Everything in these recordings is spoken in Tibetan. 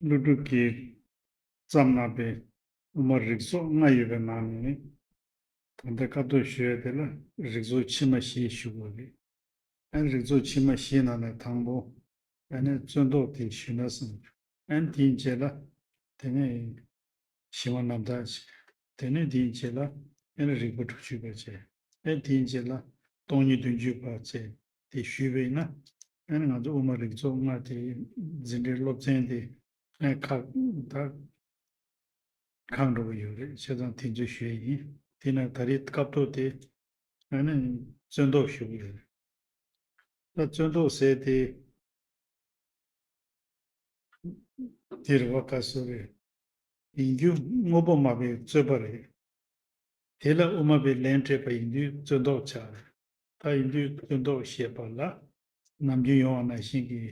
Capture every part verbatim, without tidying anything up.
ཀླུ་སྒྲུབ་ཀྱིས་བརྩམས་གནང་པའི་དབུ་མ་རིགས་ཚོགས་ལྔ་ཡོད་པའི་ནང་ནས། ད་ལྟ་སྐབས་ཐོག་ཞུ་ཡ་དེ་ལ་རིགས་ཚོགས་ཕྱི་མ་བཞི་ཞུ་དགོས་རེད། ཨ་ནི་རིགས་ཚོགས་ཕྱི་མ་བཞིའི་ནང་ནས་དང་པོ། ཨ་ནི་བཙོན་ཟློག་དེ་ཞུས་ན་བསམ། ཨ་ནི་དེའི་རྗེས་ལ། དེ་ནས་ཞི་བ་རྣམ་དག་བྱས། དེ་ནས་དེའི་རྗེས་ལ། ཨ་ནི་རིགས་པ་དྲུག་ཅུ་པ་བྱས། ཨ་ནི་དེའི་རྗེས་ལ། སྟོང་ཉིད་བདུན་ཅུ་པ་བྱས། དེ་ཞུས་པས་ན། ཨ་ནི་ང་ཚོ་དབུ་མ་རིགས་ཚོགས་ལྔ་དེའི་འཛིན་གྲྭའི་སློབ་ཚན་དེ། ཨ་ནི་ཁག་ད། ཁག་འགྲོ་གི་ཡོད་རེད། བྱས་ཙང་དེ་ཚོ་ཞུ་ཡས་ཡིན། དེས་ན་ད་རེས་སྐབས་ཐོག་དེ། ཨ་ནི་བཙོན་ཟློག་ཞུ་གི་ཡོད་རེད། ད་བཙོན་ཟློག་ཟེར་དེ། དེ་རེད་བ། ག་སོ་རེད། ཡིན་རྒྱུ་དངོས་པོ་སྨྲ་བའི་རྩོད་པ་རེད། དེ་ལ་དབུ་མ་པས་ལན་སྤྲད་པ་ཡིན་དུས་བཙོན་ཟློག་ཆགས་རེད། ད་ཡིན་དུས་བཙོན་ཟློག་ཞེས་པ་ལ། ནམ་རྒྱུན་ཡོང་བ་ནང་བཞིན་གྱི་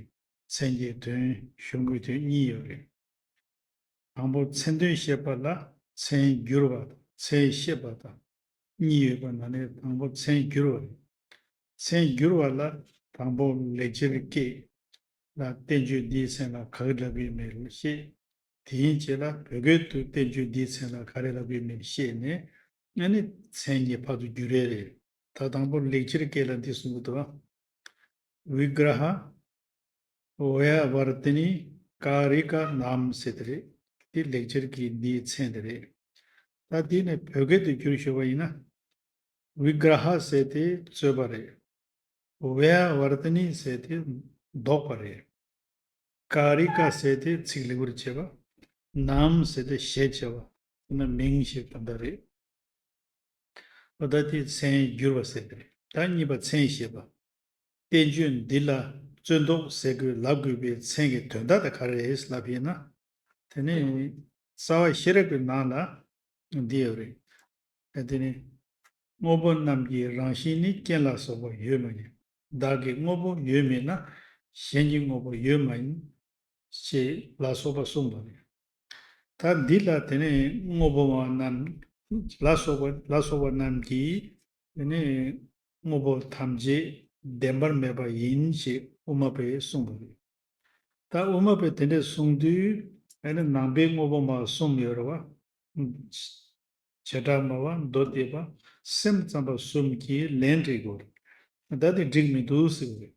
མཚན་གྱི་དོན། གཞུང་གི་དོན་གཉིས་ཡོད་རེད། དང་པོ་མཚན་དོན་བཤད་པ་ལ་མཚན་བསྒྱུར་བ་དང་མཚན་བཤད་པ་དང་གཉིས་ཡོད་པ་ནང་ནས་དང་པོ་མཚན་བསྒྱུར་བ་རེད། མཚན་བསྒྱུར་བ་ལ་དང་པོ་ལེགས་སྦྱར་སྐད་ལ་བསྟན་བཅོས་འདིའི་མཚན་ལ་ག་གི་ལབ་ཀྱི་མེད་ལ་བཤད། དེའི་རྗེས་ལ་བོད་སྐད་དུ་བསྟན་བཅོས་འདིའི་མཚན་ལ་ག་རེ་ལབ་ཀྱི་མེད་བཤད་ནས། ཨ་ནི་མཚན་ཉིད་ཕར་ཚུར་བསྒྱུར་ཡས་རེད། ད་དང་པོ་ལེགས་སྦྱར་སྐད་ལ་འདི་གསུང་གི་འདུག་བ། བི་གྲ་ཧ། བྷྱ་ཝར་ཏི་ནི་ཀཱ་རི་ཀ་ནཱམ་ཟེར་དེ་རེད། དེ་ལེགས་སྦྱར་གྱི་འདིའི་མཚན་དེ་རེད། ད་འདི་ནས་བོད་སྐད་དུ་བསྒྱུར་ཞུ་བ་ཡིན་ན། བི་གྲ་ཧ་ཟེར་དེ་རྩོད་པ་རེད། བྷྱ་ཝར་ཏི་ནི་ཟེར་དེ་ལྡོག་པ་རེད། ཀཱ་རི་ཀ་ཟེར་དེ་ཚིག་ལེགས་པར་བྱེད་པ། ནཱམ་ཟེར་དེ་ཞེས་བྱ་བ། དེ་ནི་མིང་ཞེས་པ་འདྲ་རེད། འོ་ད་དེ་མཚན་བསྒྱུར་བ་ཟེར་དེ་རེད། ད་གཉིས་པ་མཚན་ཞེས་པ། བསྟན་བཅོས་འདི་ལ་བཙོན་ཟློག་ཟེར་དགོས་ལབ་དགོས་པའི་མཚན་གྱི་དོན་དག་དེ་ག་རེ་རེད་ལབ་ཡིན་ན། དེ་ནི་རྩ་བ་ཤེས་རབ་ཀྱི་ནང་ལ་འདི་ཡོད་རེད། དེ་ནི། དངོས་པོ་རྣམས་ཀྱི་རང་བཞིན་ནི་རྐྱེན་ལ་སོགས་པ་ཡོད་མ་ཡིན། བདག་གི་དངོས་པོ་ཡོད་མིན་ན། གཞན་གྱི་དངོས་པོ་ཡོད་མ་ཡིན། ཞེས་ལ་སོགས་པ་གསུངས་པ་རེད། ད་འདི་ལ་དེ་ནས་དངོས་པོ་མ་རྣམས་ལ་སོགས་པ་ལ་སོགས་པ་རྣམས་ཀྱིས་དེ་ནས་དངོས་པོ་ཐམས་ཅད་བདེན་པར་མེད་པ་ཡིན་ཞེས་དབུ་མ་པས་གསུངས་པ་རེད། ད་དབུ་མ་པས་དེ་འདྲ་གསུངས་དུས་ཨ་ནི་ནང་པའི་དངོས་པོ་མ་གསུམ་ཡོད་རེད་བ། བྱེ་བྲག་སྨྲ་བ། མདོ་སྡེ་པ། སེམས་ཙམ་པ་གསུམ་གྱིས་ལན་སྤྲད་དགོས་རེད། ད་དེ་འགྲིག་མི་འདུག་ཟེར་གི་རེད།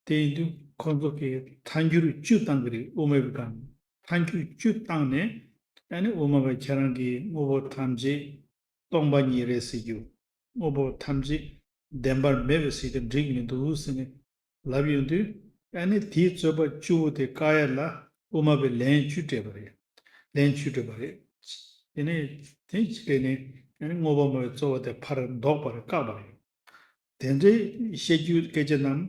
དེ་ཡིན་དུས་ཁོང་ཚོ་གིས་ཐལ་འགྱུར་བཅུ་བཏང་གི་རེད། དབུ་མའི་སྒང་ནས་ཐལ་འགྱུར་བཅུ་བཏང་ནས། ཨ་ནི་དབུ་མ་པ་ཁྱེད་རང་གིས་དངོས་པོ་ཐམས་ཅད་སྟོང་པ་ཉིད་རེད་ཟེར་རྒྱུ། དངོས་པོ་ཐམས་ཅད་བདེན་པར་མེད་པ་ཟེར་དུས་འགྲིག་མི་འདུག་ཟེར་ནས་ལབ་ཡོང་དུས། ཨ་ནི་དེའི་རྩོད་པ་བཅུ་པོ་དེ་བཀག་ཡ་ལ་དབུ་མ་པས་ལན་བཅུ་སྤྲད་པ་རེད། ལན་བཅུ་སྤྲད་པ་རེད། དེ་ནས་དེ་གཅིག་ལས་ནས་ཨ་ནི་དངོས་པོ་སྨྲ་བའི་རྩོད་པ་དེ་ཕར་ལྡོག་པ་རེད། བཀག་པ་རེད། དེ་འདྲའི་བཤད་རྒྱུའི་སྐད་ཆ་རྣམས།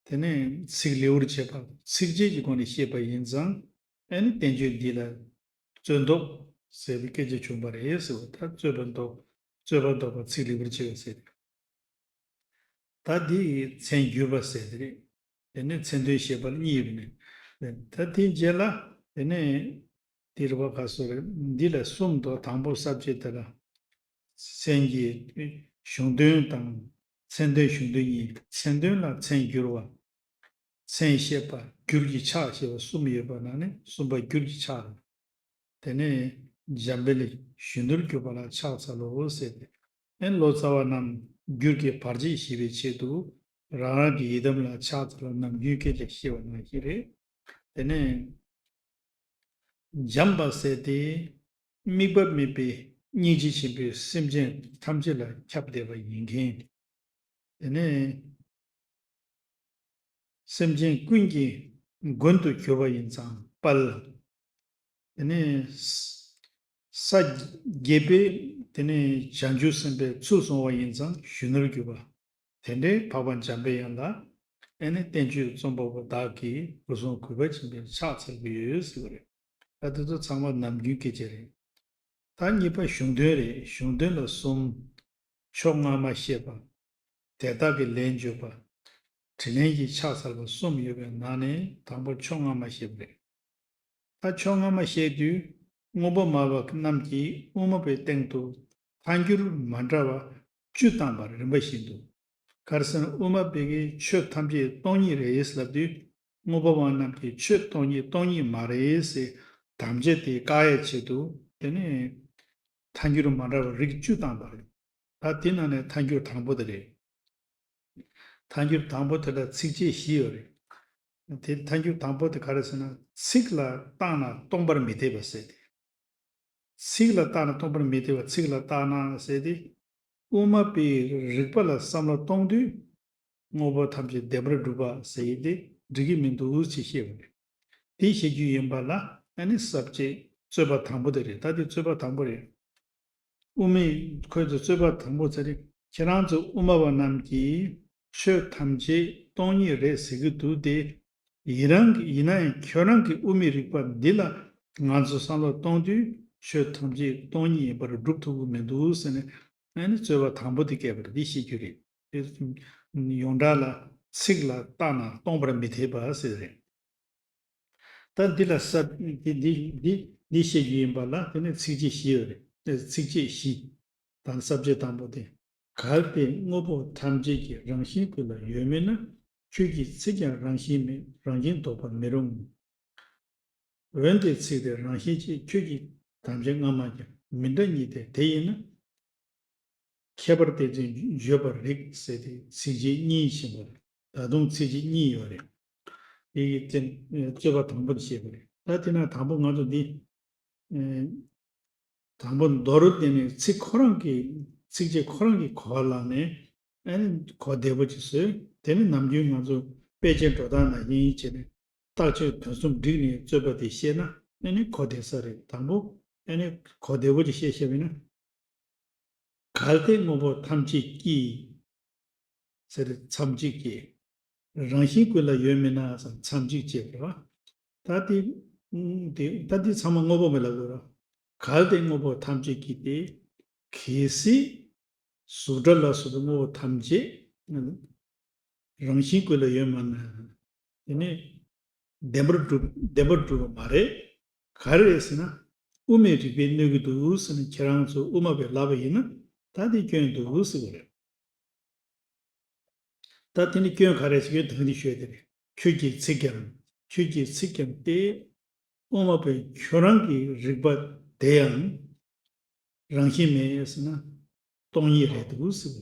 དེ་ནས་ཚིག་ལེའུར་བྱས་པ། ཚིགས་བཅད་ཀྱི་སྒོ་ནས་བཤད་པ་ཡིན་ཙང་། ཨ་ནི་བསྟན་བཅོས་འདི་ལ་རྩོད་ཟློག་ཟེར་བའི་སྐད་ཆ་བྱུང་བ་རེད་ཟེར་བ། ད་རྩོད་པ་ཟློག་རྩོད་པ་ཟློག་པ་ཚིག་ལེའུར་བྱས་པ་ཟེར། ད་འདི་མཚན་བསྒྱུར་བ་ཟེར་དེ་རེད། དེ་ནས་མཚན་དོན་བཤད་པ་ལ་གཉིས་ཡོད་ནས། ད་དེའི་རྗེས་ལ་དེ་ནས། དེ་རེད་བ། ག་སོ་རེད། འདི་ལ་གསུམ་འདུག་དང་པོ་ས་བཅད་དེ་ལ། མཚན་གྱི་གཞུང་དོན་དང་། མཚན་དོན་གཞུང་དོན་གཉིས། མཚན་དོན་ལ་མཚན་བསྒྱུར་བ། མཚན་བཤད་པ། འགྱུར་གྱི་ཕྱག་ཞེས་པ་གསུམ་ཡོད་པ་ནང་ནས་གསུམ་པ་འགྱུར་གྱི་ཕྱག་རེད། དེ་ནས་འཇམ་དཔལ་གཞོན་ནུར་གྱུར་པ་ལ་ཕྱག་འཚལ་ལོ་ཟེར་ཏེ། ཨེ་ལོ་ཙཱ་བ་རྣམས་འགྱུར་གྱི་བར་ཆད་ཞི་བའི་ཆེད་དུ་རང་རང་གི་ཡི་དམ་ལ་ཕྱག་འཚལ་ལོ། ནམ་རྒྱུན་སྐད་ཆ་བཤད་པ་ནང་བཞིན་རེད། དེ་ནས་འཇམ་པ་ཟེར་ཏེ་དམིགས་པ་མེད་པའི་སྙིང་རྗེ་ཆེན་པོས་སེམས་ཅན་ཐམས་ཅད་ལ་ཁྱབ་བསྡད་པ་ཡིན་མཁན། དེ་ནས་སེམས་ཅན་ཀུན་གྱི་མགོན་དུ་གྱུར་པ་ཡིན་ཙང་དཔལ། དེ་ནས་ས་རྒྱས་པའི་དེ་ནས་བྱང་ཆུབ་སེམས་དཔའི་ཚུལ་བཟུང་བ་ཡིན་ཙང་གཞོན་ནུར་གྱུར་པ། དེ་འདྲའི་འཕགས་པ་འཇམ་པའི་དབྱངས་ལ་ཨེ་ནི་བསྟན་བཅོས་རྩོམ་པ་པོ་བདག་གིས་སྐུ་གསུང་གུས་པ་ཆེན་པོས་ཕྱག་འཚལ་གྱི་ཡོད་ཟེར་བ་རེད། ད་དེ་ཚོ་ཚང་མ་ནམ་རྒྱུན་སྐད་ཆ་རེད། ད་གཉིས་པ་གཞུང་དོན་རེད། གཞུང་དོན་ལ་གསུམ། ཕྱོགས་སྔ་མ་བཤད་པ། དེ་དག་གི་ལན་བརྗོད་པ། དྲིས་ལན་གྱི་ཕྱག་འཚལ་བ་གསུམ་ཡོད་པའི་ནང་ནས་དང་པོ་ཕྱོགས་སྔ་མ་བཤད་པ་རེད། ད་ཕྱོགས་སྔ་མ་བཤད་དུས་དངོས་པོ་སྨྲ་བ་རྣམས་ཀྱིས་དབུ་མ་པའི་སྟེང་དུ་ཐལ་འགྱུར་མ་འདྲ་བ་བཅུ་བཏང་བ་རིམ་པ་བཞིན་དུ། ག་རེ་ཟེར་ན་དབུ་མ་པའི་གི་ཆོས་ཐམས་ཅད་སྟོང་ཉིད་རེད་ལབ་དུས། དངོས་པོ་བ་རྣམས་ཀྱིས་ཆོས་སྟོང་ཉིད་སྟོང་ཉིད་མ་རེད་ཟེར་དམ་བཅའ་དེ་བཀག་ཡའི་ཆེད་དུ་དེ་ནས་ཐལ་འགྱུར་མ་འདྲ་བ་རིགས་བཅུ་བཏང་པ་རེད། ད་དེ་ནང་ནས་ཐལ་འགྱུར་དང་པོ་དེ་རེད། ཐལ་འགྱུར་དང་པོ་དེ་ལ་ཚིགས་བཅད་བཞི་ཡོད་རེད། དེ་ཐལ་འགྱུར་དང་པོ་དེ་ག་རེ་ཟེར་ན། ཚིག་ལ་བཏགས་ན་སྟོང་པར་མི་འཐད་པ་ཟེར་ཏེ། ཚིག་ལ་བཏགས་ན་སྟོང་པར་མི་འཐད་པ། ཚིག་ལ་བཏགས་ན་ཟེར་ཏེ། དབུ་མ་པའི་རིགས་པ་ལ་བསམ་བློ་གཏོང་དུས། དངོས་པོ་ཐམས་ཅད་བདེན་པར་གྲུབ་པ་ཟེར་ཡི་དེ་འགྲིག་གི་མི་འདུག་ཅེས་བཤད་པ་རེད། དེ་བཤད་རྒྱུ་ཡིན་པ་ལ་ཨ་ནི་ས་བཅད་རྩོད་པ་དང་པོ་དེ་རེད། ད་དེ་རྩོད་པ་དང་པོ་རེད། དབུ་མའི་ཁོས་ཚོ་རྩོད་པ་དང་པོ་ཚེ་རིང་། ཁྱེད་རང་ཚོ་དབུ་མ་པ་རྣམས་ཀྱིས་ཆོས་ཐམས་ཅད་སྟོང་ཉིད་རེད་ཟེར་གྱི་འདུག་སྟེ། ཡིན་རང་གི་ཡིན་ན་ཡང་ཁྱོད་རང་གི་དབུ་མའི་རིགས་པ་འདི་ལ་ང་ཚོ་བསམ་བློ་གཏོང་དུས་ཆོས་ཐམས་ཅད་སྟོང་ཉིད་ཡིན་པར་སྒྲུབ་ཐུབ་ཀྱི་མི་འདུག་ཟེར་ནས་ཨ་ནི་རྩོད་པ་དང་པོ་དེ་བཀལ་བ་རེད། འདི་ཤེས་རྒྱུ་རེད། དེ་ཡོངས་གྲགས་ལ་ཚིག་ལ་བཏགས་ན་སྟོང་པར་མི་འཐད་པ་ཟེར་རེད། ད་འདི་ལ་ས་འདི་འདི་འདི་འདི་བཤད་རྒྱུ་ཡིན་པ་ལ་དེ་ནས་ཚིགས་བཅད་བཞི་ཡོད་རེད། དེ་ཚིགས་བཅད་བཞི་དང་ས་བཅད་དང་པོ་དེ། གལ་ཏེ་དངོས་པོ་ཐམས་ཅད་ཀྱི་རང་བཞིན་ཀུན་ལ་ཡོད་མིན་ན། ཁྱོད་ཀྱི་ཚིག་ཀྱང་རང་བཞིན་མེད། རང་བཞིན་ལྡོག་པར་མི་རུང་། འོན་ཏེ་ཚིག་དེ་རང་བཞིན་གཅིག་ཁྱོད་ཀྱི་དམ་བཅའ་སྔ་མ་ཀྱང་མི་འདྲ་ཉིད་དེ་དེ་ཡིན་ན། ཁྱད་པར་ཏན་ཏན་བརྗོད་པར་རིགས་ཟེར་ཏེ་ཚིགས་བཅད་གཉིས་ཕྱིན་པ་རེད། ད་དུང་ཚིགས་བཅད་གཉིས་ཡོད་རེད། དེ་ཡི་རྟེན་རྩོད་པ་དང་པོ་བཤད་པ་རེད། ད་དེ་ན་དང་པོ་ང་ཚོ་འདི་དང་པོ་མདོ་རུ་བསྟན་ནས་ཚིག་ཁོ་རང་གི་ཚིགས་བཅད་ཁོ་རང་གི་གོ་བ་བླངས་ནས་ཨ་ནི་གོ་བདེ་པོ་ཅིག་བཟོས། དེ་ནི་ནམ་རྒྱུན་ང་ཚོ་དཔེ་ཆའི་འགྲོ་སྟངས་ནང་བཞིན་བྱས་ནས་རྟགས་ཆོས་དོན་གསུམ་བསྒྲིགས་ནས་རྩོད་པ་དེ་བཤད་ན་ཨ་ནི་གོ་བདེ་ས་རེད། དང་པོ་ཨ་ནི་གོ་བདེ་པོ་ཅིག་བཤད་བཤད་པ་ཡིན་ན། གལ་ཏེ་དངོས་པོ་ཐམས་ཅད་ཀྱི་ཟེར་མཚམས་གཅིག་གི་རང་བཞིན་ཀུན་ལ་ཡོད་མིན་ན་ཟེར་མཚམས་གཅིག་བྱས་པ་རེད་བ། ད་དེ་དེ་ད་དེ་ཚང་མ་དངོས་པོ་མེད་ལབ་དགོས་རེད། གལ་ཏེ་དངོས་པོ་ཐམས་ཅད་ཀྱི་སྟེ། གལ་སྲིད་གཟུགས་སྒྲ་ལ་སོགས་པའི་དངོས་པོ་ཐམས་ཅད་རང་བཞིན་ཀུན་ལ་ཡོད་མིན་ན། དེ་ནི་བདེན་པར་གྲུབ་བདེན་པར་གྲུབ་པ་མ་རེད། ག་རེ་རེད་ཟེར་ན། དབུ་མའི་རིགས་པས་གནོད་ཀྱི་འདུག་ཟེར་ནས་ཁྱེད་རང་ཚོ་དབུ་མ་པས་ལབ་པ་ཡིན་ན་ད་དེ་སྐྱོན་འདུག་ཟེར་བ་རེད། ད་དེ་ནི་སྐྱོན་ག་རེ་ཞིག་ཡོད་དང་དེ་ཤོད་དེ་རེད། ཁྱོད་ཀྱི་ཚིག་ཀྱང་ཁྱོད་ཀྱི་ཚིག་ཀྱང་སྟེ། དབུ་མ་པས་ཁྱོད་རང་གི་རིགས་པ་དེ་ཡང་རང་བཞིན་མེད་ཟེར་ན་སྟོང་ཉིད་རེད་འདུག་ཟེར།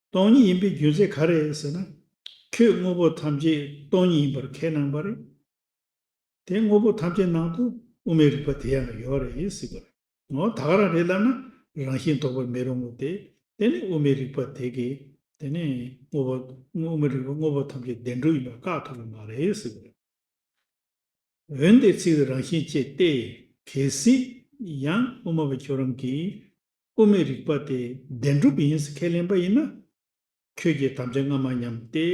སྟོང་ཉིད་ཡིན་པའི་རྒྱུ་མཚན་ག་རེ་ཟེར་ན། ཁྱོད་དངོས་པོ་ཐམས་ཅད་སྟོང་ཉིད་ཡིན་པར་ཁས་བླངས་པ་རེད། དེ་དངོས་པོ་ཐམས་ཅད་ནང་དུ་དབུ་མའི་རིགས་པ་དེ་ཡང་ཡོད་རེད་ཟེར་གི་རེད། ངོ་ད་ག་རང་རེད་ལབ་ན་རང་བཞིན་ལྡོག་པར་མི་རུང་ངོ་། དེ་དེ་ནི་དབུ་མའི་རིགས་པ་དེ་གིས་དེ་ནི་དངོས་པོ་དངོས་དབུ་མའི་རིགས་པ་དངོས་པོ་ཐམས་ཅད་བདེན་གྲུབ་ཡིན་པ་བཀག་ཐུབ་ཀྱི་མ་རེད་ཟེར་གི་རེད། འོན་ཏེ་ཚིག་རང་བཞིན་བཅས་ཏེ། གལ་སྲིད་ཡང་དབུ་མ་པ་ཁྱོད་རང་གིས་དབུ་མའི་རིགས་པ་དེ་བདེན་གྲུབ་ཡིན་ཟེར་ཁས་ལེན་པ་ཡིན་ན། ཁྱོད་ཀྱི་དམ་བཅའ་སྔ་མ་ཉམས་ཏེ།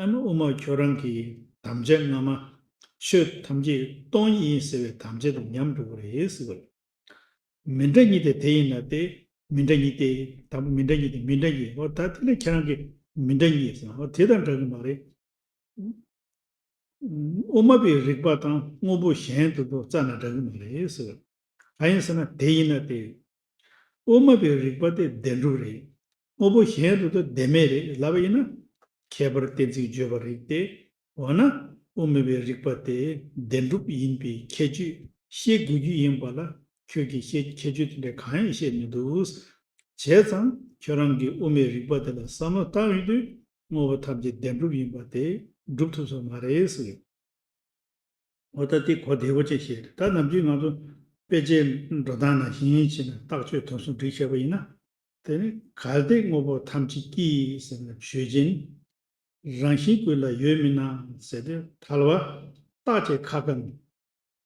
ཨ་ནི་དབུ་མ་ཁྱོད་རང་གི་དམ་བཅའ་སྔ་མ་ཆོས་ཐམས་ཅད་སྟོང་ཉིད་ཡིན་ཟེར་བའི་དམ་བཅའ་དེ་ཉམས་འགྲོ་གི་རེད་ཟེར་བ་རེད། མི་འདྲ་ཉིད་དེ་དེ་ཡིན་ན་སྟེ། མི་འདྲ་ཉིད་དེ་དང་པོ་མི་འདྲ་ཉིད་དེ་མི་འདྲ་ཉིད། འོ་ད་དེ་ལས་ཁྱེད་རང་གི་མི་འདྲ་ཉིད་ཟེར་ན་འོ་དེ་དང་འདྲ་གི་མ་རེད། དབུ་མ་པའི་རིགས་པ་དང་དངོས་པོ་གཞན་དུ་དུ་རྩ་ནས་འདྲ་གི་མ་རེད་ཟེར། གང་ཡིན་ཟེར་ན་དེ་ཡིན་ན་སྟེ། དབུ་མ་པའི་རིགས་པ་དེ་བདེན་གྲུབ་རེད། དངོས་པོ་གཞན་དུ་དུ་བདེན་མེད་རེད་ལབ་པ་ཡིན་ན། ཁྱད་པར་གཏན་ཚིགས་བརྗོད་པར་རིགས་ཏེ། འོ་ན་དབུ་མ་པའི་རིགས་པ་དེ་བདེན་གྲུབ་ཡིན་པའི་ཁྱད་ཆོས་ཤེས་དགོས་རྒྱུ་ཡིན་པ་ལ་ཁྱོད་ཀྱིས་ཤེས་ཁྱད་ཆོས་དེ་འདྲ་གང་ཡང་བཤད་མི་འདུག། བྱས་ཙང་ཁྱོད་རང་གིས་དབུ་མའི་རིགས་པ་དེ་ལ་བསམ་བློ་བཏང་ཡོང་དུས་དངོས་པོ་ཐམས་ཅད་བདེན་གྲུབ་ཡིན་པ་དེ་སྒྲུབ་ཐུབ་ས་མ་རེད་ཟེར། འོ་ད་དེ་གོ་བདེ་པོ་ཅིག་བཤད། ད་ནམ་རྒྱུན་ང་ཚོ་དཔེ་ཆའི་འགྲོ་སྟངས་ནང་བཞིན་བྱས་ནས་རྟགས་ཆོས་དོན་གསུམ་བསྒྲིགས་བྱས་པ་ཡིན་ན། དེ་ནི་གལ་ཏེ་དངོས་པོ་ཐམས་ཅད་ཀྱི་ཟེར་ནས་ཆོས་ཅན། རང་བཞིན་ཀུན་ལ་ཡོད་མིན་ན་ཟེར་ཏེ་ཐལ་བ་རྟགས་ཀྱི་ཁ་བཀང་།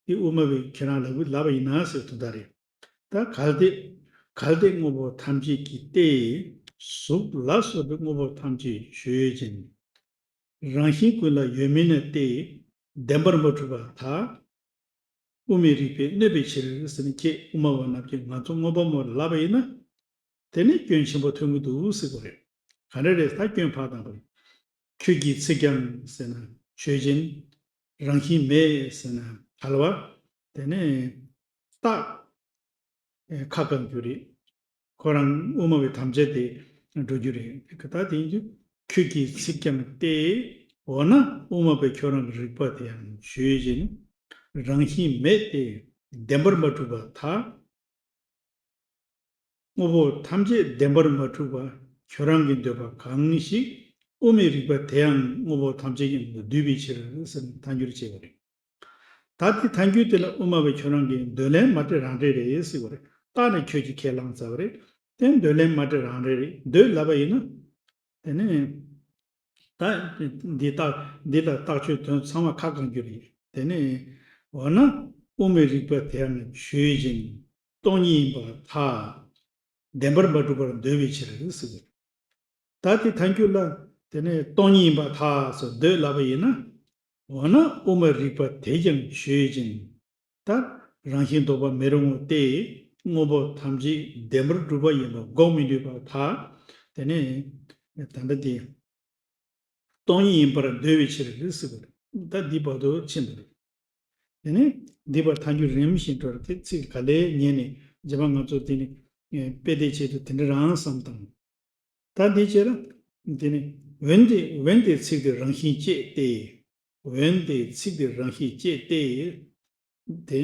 དེ་དབུ་མ་པས་ཁྱེད་རང་ལབ་ལབ་པ་ཡིན་ན་ཟེར་དོན་དག་རེད། ད་གལ་ཏེ་གལ་ཏེ་དངོས་པོ་ཐམས་ཅད་ཀྱི་སྟེ། གཟུགས་ལ་སོགས་པའི་དངོས་པོ་ཐམས་ཅད་ཆོས་ཅན། རང་བཞིན་ཀུན་ལ་ཡོད་མིན་ན་སྟེ། བདེན་པར་མ་གྲུབ་པར་ཐལ། དབུ་མའི་རིགས་པས་གནོད་པའི་ཕྱིར་ཟེར་ནས་ཁྱེད་དབུ་མ་པ་རྣམས་ཀྱིས་ང་ཚོ་དངོས་པོ་མ་རེད་ལབ་པ་ཡིན་ན། དེ་ནི་སྐྱོན་ཆེན་པོ་ཐོན་གྱི་འདུག་ཟེར་དགོས་རེད། ག་འདྲ་རེད་ད་སྐྱོན་ཕར་བཏང་པ་རེད། ཁྱོད་ཀྱི་ཚིག་ཀྱང་ཟེར་ན་ཆོས་ཅན། རང་བཞིན་མེད་ཟེར་ན་ཐལ་བ། དེ་ནི་རྟགས་ཁ་བཀང་རྒྱུ་རེད། ཁོ་རང་དབུ་མ་པའི་དམ་བཅའ་དེ་འགྲོ་རྒྱུ་རེད། ད་དེ་ཡིན་དུས་ཁྱོད་ཀྱི་ཚིག་ཀྱང་སྟེ། འོ་ན་དབུ་མ་པས་ཁྱོད་རང་གི་རིགས་པ་དེ་ཡང་ཆོས་ཅན། རང་བཞིན་མེད་དེ་བདེན་པར་མ་གྲུབ་པར་ཐལ། དངོས་པོ་ཐམས་ཅད་བདེན་པར་མ་གྲུབ་པ་ཁྱོད་རང་གིས་འདོད་པ་གང་ཞིག་དབུ་མའི་རིགས་པ་དེ་ཡང་དངོས་པོ་ཐམས་ཅད་ཀྱི་འདུས་པའི་ཕྱིར་ཟེར་ནས་ཐལ་འགྱུར་བྱས་པ་རེད། ད་དེ་ཐལ་འགྱུར་དེ་ལ་དབུ་མ་པས་ཁྱོད་རང་གིས་འདོད་ལན་མ་སྤྲད་རང་སྤྲད་རེད་ཟེར་བ་རེད། རྟགས་ནི་ཁྱོད་ཀྱིས་ཁས་བླངས་ཚར་བ་རེད། དེ་འདོད་ལན་མ་སྤྲད་རང་སྤྲད་རེད། འདོད་ལབ་པ་ཡིན་ན། དེ་ནས་ད་འདི་རྟགས་འདི་ལ་རྟགས་ཆོས་དོན་ཚང་མ་ཁ་བསྐང་རྒྱུ་རེད། དེ་ནས་འོ་ན་དབུ་མའི་རིགས་པ་དེ་ཡང་ཆོས་ཅན། སྟོང་ཉིད་ཡིན་པར་ཐལ། བདེན་པར་མ་གྲུབ་པར་འདོད་པའི་ཕྱིར་ཟེར། ད་དེ་ཐལ་འགྱུར་ལ་དེ་ནས་སྟོང་ཉིད་ཡིན་པར་ཐལ་ཟེར་འདོད་ལབ་པ་ཡིན་ན། འོ་ན་དབུ་མའི་རིགས་པ་དེ་ཀྱང་ཆོས་ཅན། ད་རང་བཞིན་ལྡོག་པ་མེད་རུང་སྟེ། དངོས་པོ་ཐམས་ཅད་བདེན་པར་གྲུབ་པ་ཡིན་པ་འགོག་མི་ནུས་པར་ཐལ། དེ་ནས་ད་ལྟ་དེ། སྟོང་ཉིད་ཡིན་པར་འདོད་པའི་ཕྱིར་ཟེར་བ་རེད། ད་འདི་བར་དུ་ཕྱིན་པ་རེད། དེ་ནས་འདི་བར་ཐལ་འགྱུར་རིམ་བཞིན་འགྲོ་བ་དེ་ཚིག་ག་ལེར་ཉན་ནས་རྗེས་མ་ང་ཚོ་དེ་ནི་དཔེ་དེབ་ཆེད་དུ་དེ་འདྲ་རང་བསམ་དང་། ད་འདི་བྱས་ན་དེ་ནི་འོན་ཏེ་འོན་ཏེ་ཚིག་དེ་རང་བཞིན་བཅད་དེ། འོན་ཏེ་ཚིག་དེ་རང་བཞིན་བཅད་དེ། དེ་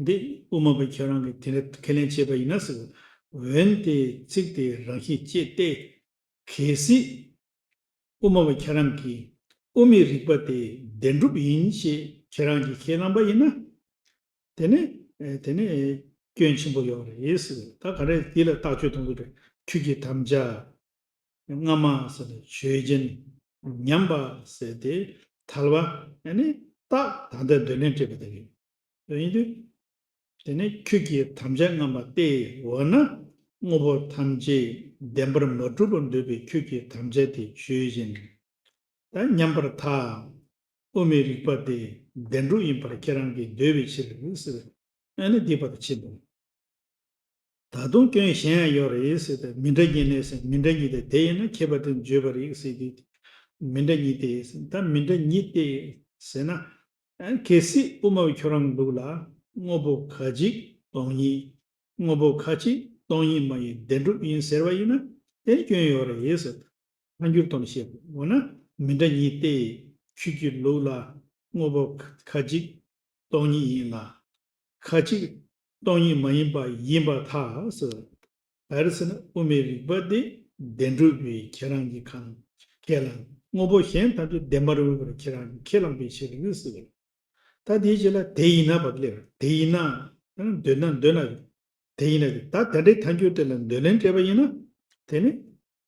འདི་དབུ་མ་པས་ཁྱེད་རང་གིས་དེ་འདྲ་ཁས་ལེན་བྱས་པ་ཡིན་ན་ཟེར། འོན་ཏེ་ཚིག་དེ་རང་བཞིན་བཅད་དེ། གལ་སྲིད་དབུ་མ་པ་ཁྱེད་རང་གིས་དབུ་མའི་རིགས་པ་དེ་བདེན་གྲུབ་ཡིན་ཞེས་ཁྱེད་རང་གིས་ཁས་བླངས་པ་ཡིན་ན། དེ་ནི་དེ་ནི་སྐྱོན་ཆེན་པོ་ཡོད་རེད་ཟེར། ད་ག་རེ་འདི་ལ་རྟགས་ཆོས་དང་པོ་རེད། ཁྱོད་ཀྱི་དམ་བཅའ་སྔ་མ་ཟེར་ནས་ཆོས་ཅན། ཉམས་པ་ཟེར་ཏེ་ཐལ་བ་ནི་རྟགས་ད་ལྟ་འདོད་ལན་སྤྲད་པ་དེ་རེད། དེ་ཡིན་དུས། དེ་ནས་ཁྱོད་ཀྱི་དམ་བཅའ་སྔ་མ་སྟེ། འོ་ན་དངོས་པོ་ཐམས་ཅད་བདེན་པར་མ་གྲུབ་པར་འདོད་པའི་ཁྱོད་ཀྱི་དམ་བཅའ་དེ་ཆོས་ཅན། ད་ཉམས་པར་ཐལ། དབུ་མའི་རིགས་པ་དེ་བདེན་གྲུབ་ཡིན་པར་ཁྱེད་རང་གིས་འདོད་པའི་ཕྱིར་ཟེར། ཨ་ནི་འདི་བར་དུ་ཕྱིན་པ། ད་དུང་སྐྱོན་གཞན་ཡང་ཡོད་རེད་ཟེར་ཏེ། མི་འདྲ་གཉིས་ནས་ཟེར། མི་འདྲ་གཉིས་ཏེ། དེ་ཡིན་ན་ཁྱད་པར་དེ་བརྗོད་པ་རེད་ཟེར་དུས། མི་འདྲ་གཉིས་ཏེ་ཟེར། ད་མི་འདྲ་གཉིས་ཏེ་ཟེར་ན། ཨ་གལ་སྲིད་དབུ་མ་པས་ཁྱོད་རང་ལུགས་ལ་དངོས་པོ་ཁ་ཅིག་སྟོང་ཉིད། དངོས་པོ་ཁ་ཅིག་སྟོང་ཉིད་མ་ཡིན་བདེན་གྲུབ་ཡིན་ཟེར་བ་ཡིན་ན་དེ་སྐྱོན་ཡོད་རེད་ཟེར། ཐལ་འགྱུར་ཐོག་ནས་བཤད་པ། འོ་ན་མི་འདྲ་གཉིས་ཏེ། ཁྱོད་ཀྱི་ལུགས་ལ་དངོས་པོ་ཁ་ཅིག་སྟོང་ཉིད་ཡིན་ལ། ཁ་ཅིག་སྟོང་ཉིད་མ་ཡིན་པ་ཡིན་པར་ཐལ་ཟེར། ག་རེ་ཟེར་ན་དབུ་མའི་རིགས་པ་འདི་བདེན་གྲུབ་པའི་ཁྱེད་རང་གིས་ཁས་ཁས་བླངས། དངོས་པོ་གཞན་ཐམས་ཅད་བདེན་པར་འོས་པར་ཁྱེད་རང་གིས་ཁས་བླངས་པའི་ཕྱིར་ཟེར། ད་དེའི་རྗེས་ལ་དེ་ཡིན་ན་བར་སླེབས། དེ་ཡིན་ན། འདོད་ན་འདོད་ན། དེ་ཡིན་ན། ད་དེ་འདྲའི་ཐལ་འགྱུར་དེ་ལ་འདོད་ལན་སྤྲད་པ་ཡིན་ན། དེ་ནི་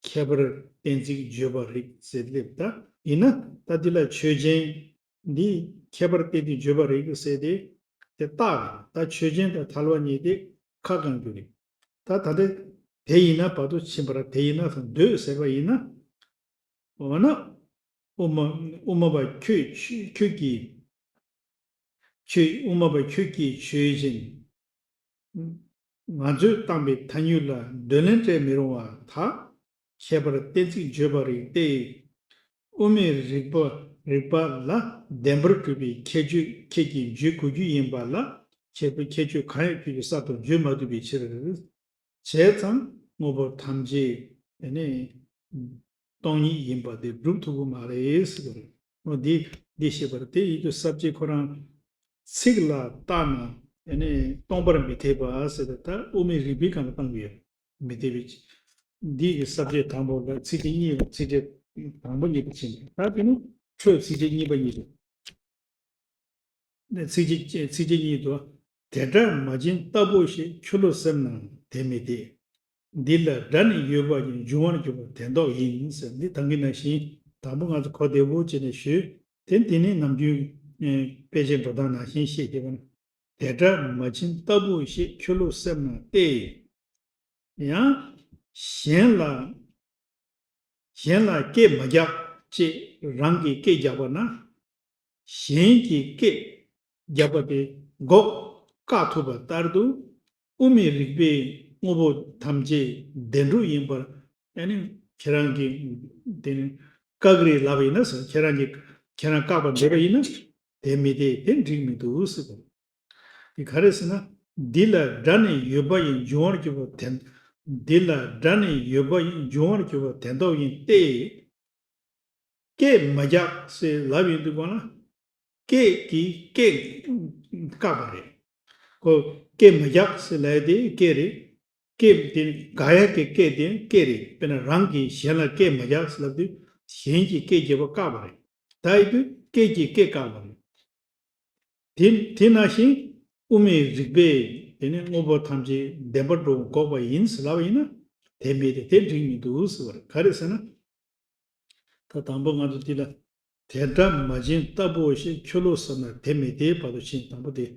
ཁྱད་པར་གཏན་ཚིགས་བརྗོད་པ་རིགས་ཟེར་སླེབས། ད་ཡིན་ན་ད་འདི་ལ་ཆོས་ཅན། འདི་ཁྱད་པར་གཏན་ཚིགས་བརྗོད་པ་རིགས་ཟེར་ཏེ། དེ་རྟགས་རེད། ད་ཆོས་ཅན་དང་ཐལ་བ་གཉིས་དེ་ཁ་བསྐང་རྒྱུ་རེད། ད་ད་ལྟ་དེ་ཡིན་ན་བར་དུ་ཕྱིན་པ་ར། དེ་ཡིན་ན་ཟེར། འདོད་ཟེར་བ་ཡིན་ན། འོ་ན་དབུ་མ་དབུ་མ་པ་ཁྱོད་ཁྱོད་ཀྱིས། ཁྱོད་དབུ་མ་པ་ཁྱོད་ཀྱིས་ཆོས་ཅན། ང་ཚོས་བཏང་པའི་ཐལ་འགྱུར་ལ་འདོད་ལན་སྤྲད་མི་རུང་བར་ཐལ། ཁྱད་པར་གཏན་ཚིགས་བརྗོད་པ་རིགས་ཏེ། དབུ་མའི་རིགས་པ་རིགས་པ་ལ་བདེན་པར་གྲུབ་པའི་ཁྱད་ཆོས་ཁྱེད་ཀྱིས་བརྗོད་དགོས་རྒྱུ་ཡིན་པ་ལ། ཁྱད་པར་ཁྱད་ཆོས་གང་ཡང་ཁྱོད་ཀྱིས་གསར་དུ་བརྗོད་མ་ཐུབ་པའི་ཕྱིར། བྱས་ཙང་དངོས་པོ་ཐམས་ཅད་དེ་ནི་སྟོང་ཉིད་ཡིན་པ་དེ་སྒྲུབ་ཐུབ་ཀྱི་མ་རེད་ཟེར་གྱི་རེད། འོ་འདི་འདི་ཤེས་པར། དེ་ཡིན་དུས་ས་བཅད་ཁོ་རང་ཚིག་ལ་བརྟགས་ན་དེ་ནི་སྟོང་པར་མི་འཐད་པ་ཟེར་ཏེ། ད་དབུ་མའི་རིགས་པའི་སྒང་ལ་བཏང་གི་ཡོད། མི་འཐད་པའི་འདི་གི་ས་བཅད་དང་པོ་ལ་ཚིགས་བཅད་གཉིས། ཚིགས་བཅད་དང་པོ་གཉིས་པ་ཕྱིན། ད་དེ་ནི་འཕྲོས་ཚིགས་བཅད་གཉིས་པ་གཉིས་རེད། ཚིགས་བཅད་ཚིགས་བཅད་གཉིས་དུ། དེ་འདྲ་མ་བྱིན་རྟག་པོ་ཞེས། ཁྱོད་ལུགས་སེམས་ནང་དེ་མི་བདེ། འདི་ལ་སྒྲ་ནི་ཡོད་པ་ཡིན། འབྱུང་བར་གྱུར་པ་དོན་ལྡོག་ཡིན་ཟེར། འདི་ད་གིན་ནང་བཞིན་དང་པོ་ང་ཚོ་གོ་བདེ་པོ་བྱས་ནས་ཞུས། དེ་འདི་ནི་ནམ་རྒྱུན་དཔེ་ཆའི་འགྲོ་སྟངས་ནང་བཞིན་བཤད་ཀྱི་ཡོད། དེ་འདྲ་མ་བྱིན་རྟག་པོ་ཞེས། ཁྱོད་ལུགས་སེམས་ནང་སྟེ། ཡང་གཞན་ལ་གཞན་ལ་སྐད་མ་རྒྱག་ཅེས་རང་གིས་སྐད་རྒྱག་པ་ན། གཞན་གྱིས་སྐད་རྒྱག་པ་དེ་འགོག་བཀག་ཐུབ་པ་ལྟར་དུ། དབུ་མའི་རིགས་པས་དངོས་པོ་ཐམས་ཅད་བདེན་གྲུབ་ཡིན་པར། ཨ་ནི་ཁྱེད་རང་གིས་དེ་ནི་བཀག་རེད་ལབ་པ་ཡིན་ན་ཟེར། ཁྱེད་རང་གིས་ཁྱེད་རང་བཀག་པ་འདོད་པ་ཡིན་ན། དེ་མི་བདེ། དེ་འགྲིག་མི་འདུག་ཟེར་གོ། དེ་ག་རེ་ཟེར་ན། འདི་ལ་སྒྲ་ནི་ཡོད་པ་ཡིན། འབྱུང་བར་གྱུར་པ་དོན། འདི་ལ་སྒྲ་ནི་ཡོད་པ་ཡིན། འབྱུང་བར་གྱུར་པ་དོན་ལྡོག་ཡིན་ཏེ། སྐད་མ་རྒྱག་ཟེར་ལབ་ཡོང་དུས་སྒང་ལ། སྐད་ཀྱིས་སྐད་བཀག་པ་རེད། ཁོ་སྐད་མ་རྒྱག་ཟེར་ལབ་ཡ་དེ་སྐད་རེད། སྐད་དེ་དགག་ཡ་གི་སྐད་དེ་སྐད་རེད། དཔེར་ན་རང་གིས་གཞན་ལ་སྐད་མ་རྒྱག་ཟེར་ལབ་དུས་གཞན་གྱིས་སྐད་རྒྱག་པ་བཀག་པ་རེད། ད་ཡིན་དུས་སྐད་ཀྱིས་སྐད་བཀག་པ་རེད། དེ་དེ་ནང་བཞིན་དབུ་མའི་རིགས་པས་དེ་ནི་དངོས་པོ་ཐམས་ཅད་བདེན་པར་གྲུབ་འགོག་པ་ཡིན་ཟེར་ལབ་པ་ཡིན་ན། དེ་མི་འཐད་དེ་འགྲིག་མི་འདུག་ཟེར་བ་རེད། ག་རེ་ཟེར་ན། ད་དང་པོ་ང་ཚོ་འདི་ལ། དེ་འདྲ་མ་བྱིན་ལྟ་བུའོ་ཞེས་ཁྱོད་ལུགས་བསམ་ན་དེ་མི་འཐད་བར་དུ་ཕྱིན། དང་པོ་དེ།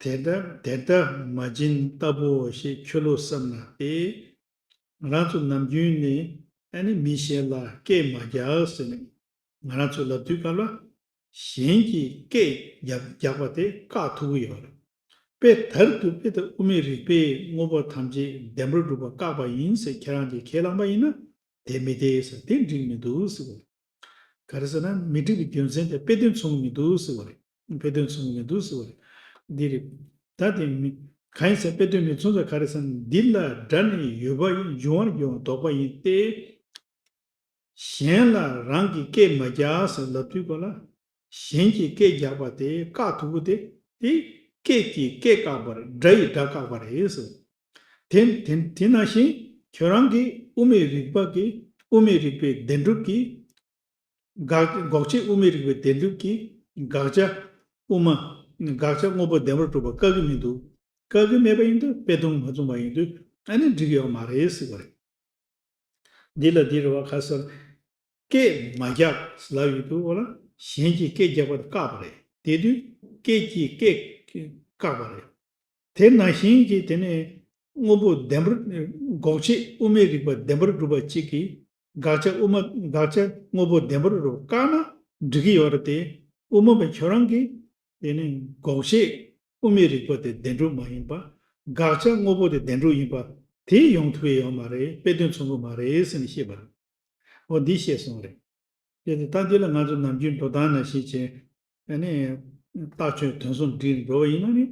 དེ་འདྲ་དེ་འདྲ་མ་བྱིན་ལྟ་བུའོ་ཞེས་ཁྱོད་ལུགས་བསམ་ན་སྟེ། ང་རང་ཚོ་ནམ་རྒྱུན་ནས་ཨ་ནི་མི་གཞན་ལ་སྐད་མ་རྒྱག་ཟེར་ནས་ང་རང་ཚོ་ལབ་དུས་སྐབས་ལ། གཞན་གྱིས་སྐད་རྒྱག་རྒྱག་པ་དེ་བཀག་ཐུབ་ཀྱི་ཡོད་རེད། དཔེ་དེར་དུ་དཔེ་དེ་དབུ་མའི་རིགས་པས་དངོས་པོ་ཐམས་ཅད་བདེན་པར་གྲུབ་པ་བཀག་པ་ཡིན་ཟེར་ཁྱེད་རང་གིས་ཁས་བླངས་པ་ཡིན་ན། དེ་མི་འཐད་ཟེར། དེ་འགྲིག་མི་འདུག་ཟེར་བ། ག་རེ་ཟེར་ན་མི་འགྲིག་པའི་རྒྱུ་མཚན་དེ་དཔེ་དོན་མཚུངས་མི་འདུག་ཟེར་བ་རེད། དཔེ་དོན་མཚུངས་མི་འདུག་ཟེར་བ་རེད། འདི་རེད། ད་དེ་མི་གང་ཡིན་ཟེར་དཔེ་དོན་མི་མཚུངས་ཟེར་ག་རེ་ཟེར་ན། འདི་ལ་སྒྲ་ནི་ཡོད་པ་ཡིན། འབྱུང་བར་འགྱུར་བ་ལྡོག་པ་ཡིན་ཏེ། གཞན་ལ་རང་གིས་སྐད་མ་རྒྱག་ཟེར་ལབ་དུས་སྐབས་ལ། གཞན་གྱིས་སྐད་རྒྱག་པ་དེ་བཀག་ཐུབ་པ་དེ། དེ་སྐད་ཀྱིས་སྐད་བཀག་པ་རེད། སྒྲ་ཡིས་སྒྲ་བཀག་པ་རེད་ཟེར། དེ་དེ་དེ་ནང་བཞིན་ཁྱོད་རང་གིས་དབུ་མའི་རིགས་པ་གིས་དབུ་མའི་རིགས་པའི་བདེན་གྲུབ་ཀྱིས། དགག་འགོག་བྱེད་དབུ་མའི་རིགས་པའི་བདེན་གྲུབ་ཀྱིས་དགག་བྱ་དབུ་མ། དགག་བྱ་དངོས་པོ་བདེན་པར་གྲུབ་པ་བཀག་གི་མི་འདུག་བཀག་གི་མེད་པ་ཡིན་དུས་དཔེ་དོན་མ་མཚུངས་པ་ཡིན་དུས་ཨ་ནི་འགྲིག་ཡོད་མ་རེད་ཟེར་བ་རེད། འདི་ལ་འདི་རེད་བ། ཁ་སང་སྐད་མ་རྒྱག་ལབ་ཡོད་དུས་འོ་ལ་གཞན་གྱིས་སྐད་རྒྱག་པ་དེ་བཀག་པ་རེད། དེ་དུས་སྐད་ཀྱིས་སྐད་བཀག་པ་རེད། དེ་ནང་བཞིན་གྱི་དེ་ནས་དངོས་པོ་བདེན་པར་འགོག་བྱེད་དབུ་མའི་རིགས་པ་བདེན་པར་གྲུབ་པ་གཅིག་གིས་དགག་བྱ་དབུ་མ་དགག་བྱ་དངོས་པོ་བདེན་པར་གྲུབ་བཀག་ན་འགྲིག་གི་ཡོད་རེད་དེ། དབུ་མ་པ་ཁྱོད་རང་གིས་དེ་ནས་འགོག་བྱེད་དབུ་མའི་རིགས་པ་དེ་བདེན་གྲུབ་མ་ཡིན་པ། དགག་བྱ་དངོས་པོ་དེ་བདེན་གྲུབ་ཡིན་པ། དེ་ཡོང་ཐུབ་ཡོད་མ་རེད། དཔེ་དོན་མཚུངས་ཀྱི་མ་རེད་ཟེར་ནས་བཤད་པ་རེད། འོ་འདི་བཤད་སོང་རེད། དེ་ད་འདི་ལ་ང་ཚོ་ནམ་རྒྱུན་འགྲོ་སྟངས་ནང་བཞིན་བྱས། ཨ་ནི། རྟགས་ཆོས་དོན་གསུམ་བསྒྲིགས་འགྲོ་བ་ཡིན་ན་ནི།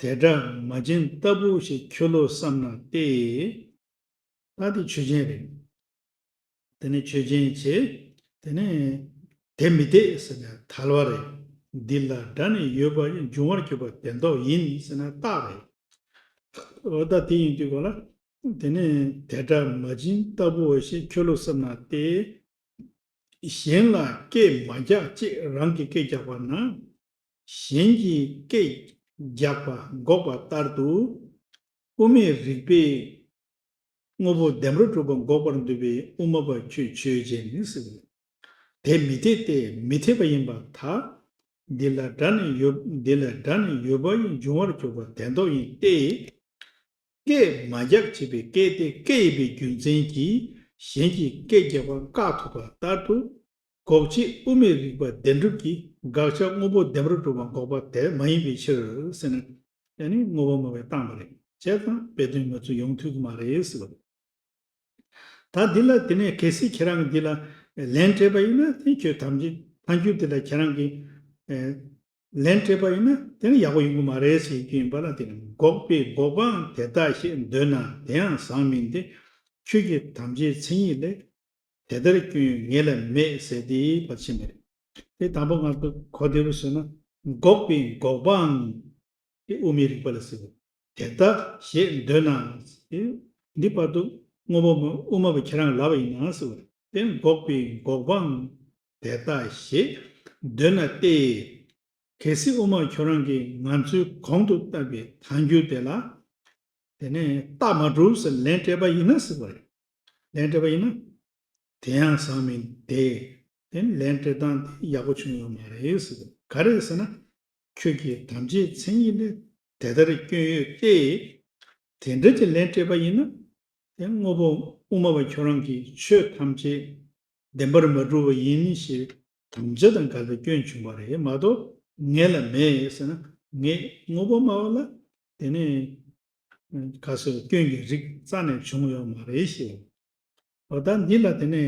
དེ་འདྲ་མ་བྱིན་ལྟ་བུ་ཞེས་ཁྱོད་ལུགས་བསམ་ན་སྟེ། ད་དེ་ཆོས་ཅན་རེད། དེ་ནས་ཆོས་ཅན་བྱས། དེ་ནས་དེ་མི་འཐད་ཟེར་ན་ཐལ་བ་རེད། འདི་ལ་སྒྲ་ནི་ཡོད་པ་ཡིན། འབྱུང་བར་གྱུར་པ་བདེན་ལྡོག་ཡིན་ཟེར་ན་རྟགས་རེད། འོ་ད་དེ་ཡིན་དུས་ག་ལ། དེ་ནས་དེ་འདྲ་མ་བྱིན་ལྟ་བུའོ་ཞེས་ཁྱོད་ལུགས་བསམ་ན་སྟེ། གཞན་ལ་སྐད་མ་རྒྱག་ཅེས་རང་གིས་སྐད་རྒྱག་པ་ན། གཞན་གྱིས་སྐད་རྒྱག་པ་འགོག་པ་ལྟར་དུ། དབུ་མའི་རིགས་པས་དངོས་པོ་བདེན་པར་གྲུབ་པ་འགོག་པར་འདོད་པའི་དབུ་མ་པ་ཁྱོད་ཆོས་ཅན་ནི་ཟེར། དེ་མི་འཐད་དེ་མི་འཐད་པ་ཡིན་པར་ཐལ། འདི་ལ་སྒྲ་ནི་ཡོད། འདི་ལ་སྒྲ་ནི་ཡོད་པ་ཡིན། འབྱུང་བར་གྱུར་པ་བདེན་ལྡོག་ཡིན་ཏེ། སྐད་མ་རྒྱག་ཅེས་པའི་སྐད་དེ་སྐད་ཡིན་པའི་རྒྱུ་མཚན་གྱིས་གཞན་གྱིས་སྐད་རྒྱག་པ་བཀག་ཐུབ་པ་ལྟར་དུ། འགོག་བྱེད་དབུ་མའི་རིགས་པ་བདེན་གྲུབ་ཀྱིས་དགག་བྱ་དངོས་པོ་བདེན་པར་གྲུབ་པ་འགོག་པ་དེ་མ་ཡིན་པའི་ཕྱིར་ཟེར་ནས། ཡང་ནི་དངོས་པོ་སྨྲ་བས་བཏང་བ་རེད། བྱས་ཙང་དཔེ་དོན་མ་ཚུགས་ཡོང་ཐུབ་ཀྱི་མ་རེད་ཟེར་བ་རེད། ད་འདི་ལ་དེ་ནས་གལ་སྲིད་ཁྱེད་རང་གིས་འདི་ལ་ལན་སྤྲད་པ་ཡིན་ན་དེ་ཁྱོད་ཐམས་ཅད་ཐལ་འགྱུར་དེ་ལ་ཁྱེད་རང་གིས་ལན་སྤྲད་པ་ཡིན་ན་དེ་ནི་ཡག་པོ་ཡོང་གི་མ་རེད་ཟེར་རྒྱུ་ཡིན་པ་ལ། དེ་ནི་འགོག་པའི་འགོག་པའང་དེ་ལྟ་ཞེས་འདོད་ན་དེ་ཡང་བཟང་མིན་ཏེ། ཁྱོད་ཀྱི་དམ་བཅའི་མཚན་ཉིད་ལས། དེ་ལྟར་སྐྱོན་ཡོན་ངེད་ལ་མེད་ཟེར་ཏེ་བར་ཆད་མེད། དེ་དང་པོ་ང་ཚོ་གོ་བདེ་རུ་བཟོས་ན། འགོག་པའི་འགོག་པའང་དེ་དབུ་མའི་རིགས་པ་ལ་ཟེར་བ། དེ་ལྟ་ཞེས་འདོད་ན། འདི་བར་དུ་དངོས་པོ་དབུ་མ་པ་ཁྱེད་རང་ལབ་པ་ཡིན་ན་ཟེར་བ། དེ་འགོག་པའི་འགོག་པའང་དེ་ལྟ་ཞེས་འདོད་ན་སྟེ། གལ་སྲིད་དབུ་མ་ཁྱོད་རང་གིས་ང་ཚོའི་གོང་དུ་བཏབ་པའི་ཐལ་འགྱུར་དེ་ལ། དེ་ནས་རྟགས་མ་གྲུབ་ཟེར་ལན་སྤྲད་པ་ཡིན་ན་ཟེར་བ་རེད། ལན་སྤྲད་པ་ཡིན་ན། དེ་ཡང་བཟང་མིན་ཏེ། དེ་ནི་ལན་སྤྲད་སྟངས་དེ་ཡག་པོ་བྱུང་ཡོད་མ་རེད་ཟེར། ག་རེ་ཟེར་ན། ཁྱོད་ཀྱི་དམ་བཅའི་མཚན་ཉིད་ལས་དེ་ལྟར་སྐྱོན་ཡོད་དེ། དེ་འདྲ་གྱི་ལན་སྤྲད་པ་ཡིན་ན། དེ་དངོས་པོ་དབུ་མ་པ་ཁྱོད་རང་གིས་ཆོས་ཐམས་ཅད་བདེན་པར་མ་གྲུབ་པ་ཡིན་ཞེས་དམ་བཅའ་དང་འགལ་བའི་སྐྱོན་བྱུང་བ་རེད་མ་གཏོགས་ངེད་ལ་མེད་ཟེར་ན། ངེད་དངོས་པོ་སྨྲ་བ་ལ་དེ་ནི་ག་སོགས་སྐྱོན་གྱི་རིགས་རྩ་ནས་བྱུང་ཡོད་མ་རེད་ཞེས། འོ་ད་འདི་ལ་དེ་ནས་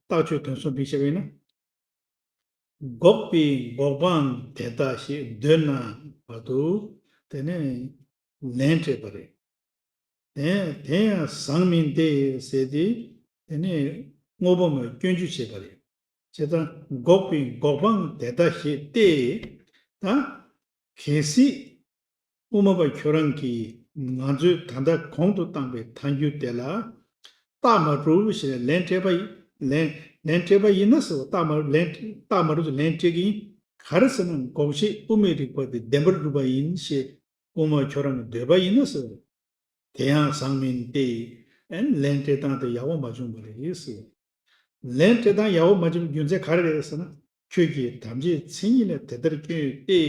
རྟགས་ཆོས་དོན་གསུམ་བསྒྲིགས་བྱས་པ་ཡིན་ན། འགོག་པའི་འགོག་པའང་དེ་ལྟ་ཞེས་འདོད་ན་བར་དུ་དེ་ནས་ལན་སྤྲད་པ་རེད། དེ་དེ་ཡང་བཟང་མིན་ཏེ་ཟེར་ཏེ་དེ་ནས་དངོས་པོ་སྨྲ་བས་སྐྱོན་བརྗོད་བྱས་པ་རེད། བྱས་ཙང་འགོག་པའི་འགོག་པའང་དེ་ལྟ་ཞེས་ཏེ། ད། གལ་སྲིད་དབུ་མ་པ་ཁྱོད་རང་གིས་ང་ཚོས་ད་ལྟ་གོང་དུ་བཏང་པའི་ཐལ་འགྱུར་དེ་ལ་རྟགས་མ་གྲུབ་ཞེས་ལན་སྤྲད་པ་ཡིན། ལན་ལན་སྤྲད་པ་ཡིན་ན་ཟེར་བ། རྟགས་མ་ལན་རྟགས་མ་གྲུབ་ལན་སྤྲད་ཀྱི་ཡིན། ག་རེ་ཟེར་ན། འགོག་བྱེད་དབུ་མའི་རིགས་པ་དེ་བདེན་པར་གྲུབ་པ་ཡིན་ཞེས་དབུ་མ་ཁྱོད་རང་གི་འདོད་པ་ཡིན་ན་ཟེར་བ། དེ་ཡང་བཟང་མིན་ཏེ། ཨན་ལན་སྤྲད་སྟངས་དེ་ཡག་པོ་མ་བྱུང་བ་རེད་ཟེར། ལན་སྤྲད་སྟངས་ཡག་པོ་མ་བྱུང་བའི་རྒྱུ་མཚན་ག་རེ་རེད་ཟེར་ན། ཁྱོད་ཀྱིས་དམ་བཅའི་མཚན་ཉིད་ལ་དེ་ལྟར་སྐྱོན་ཡོད་དེ།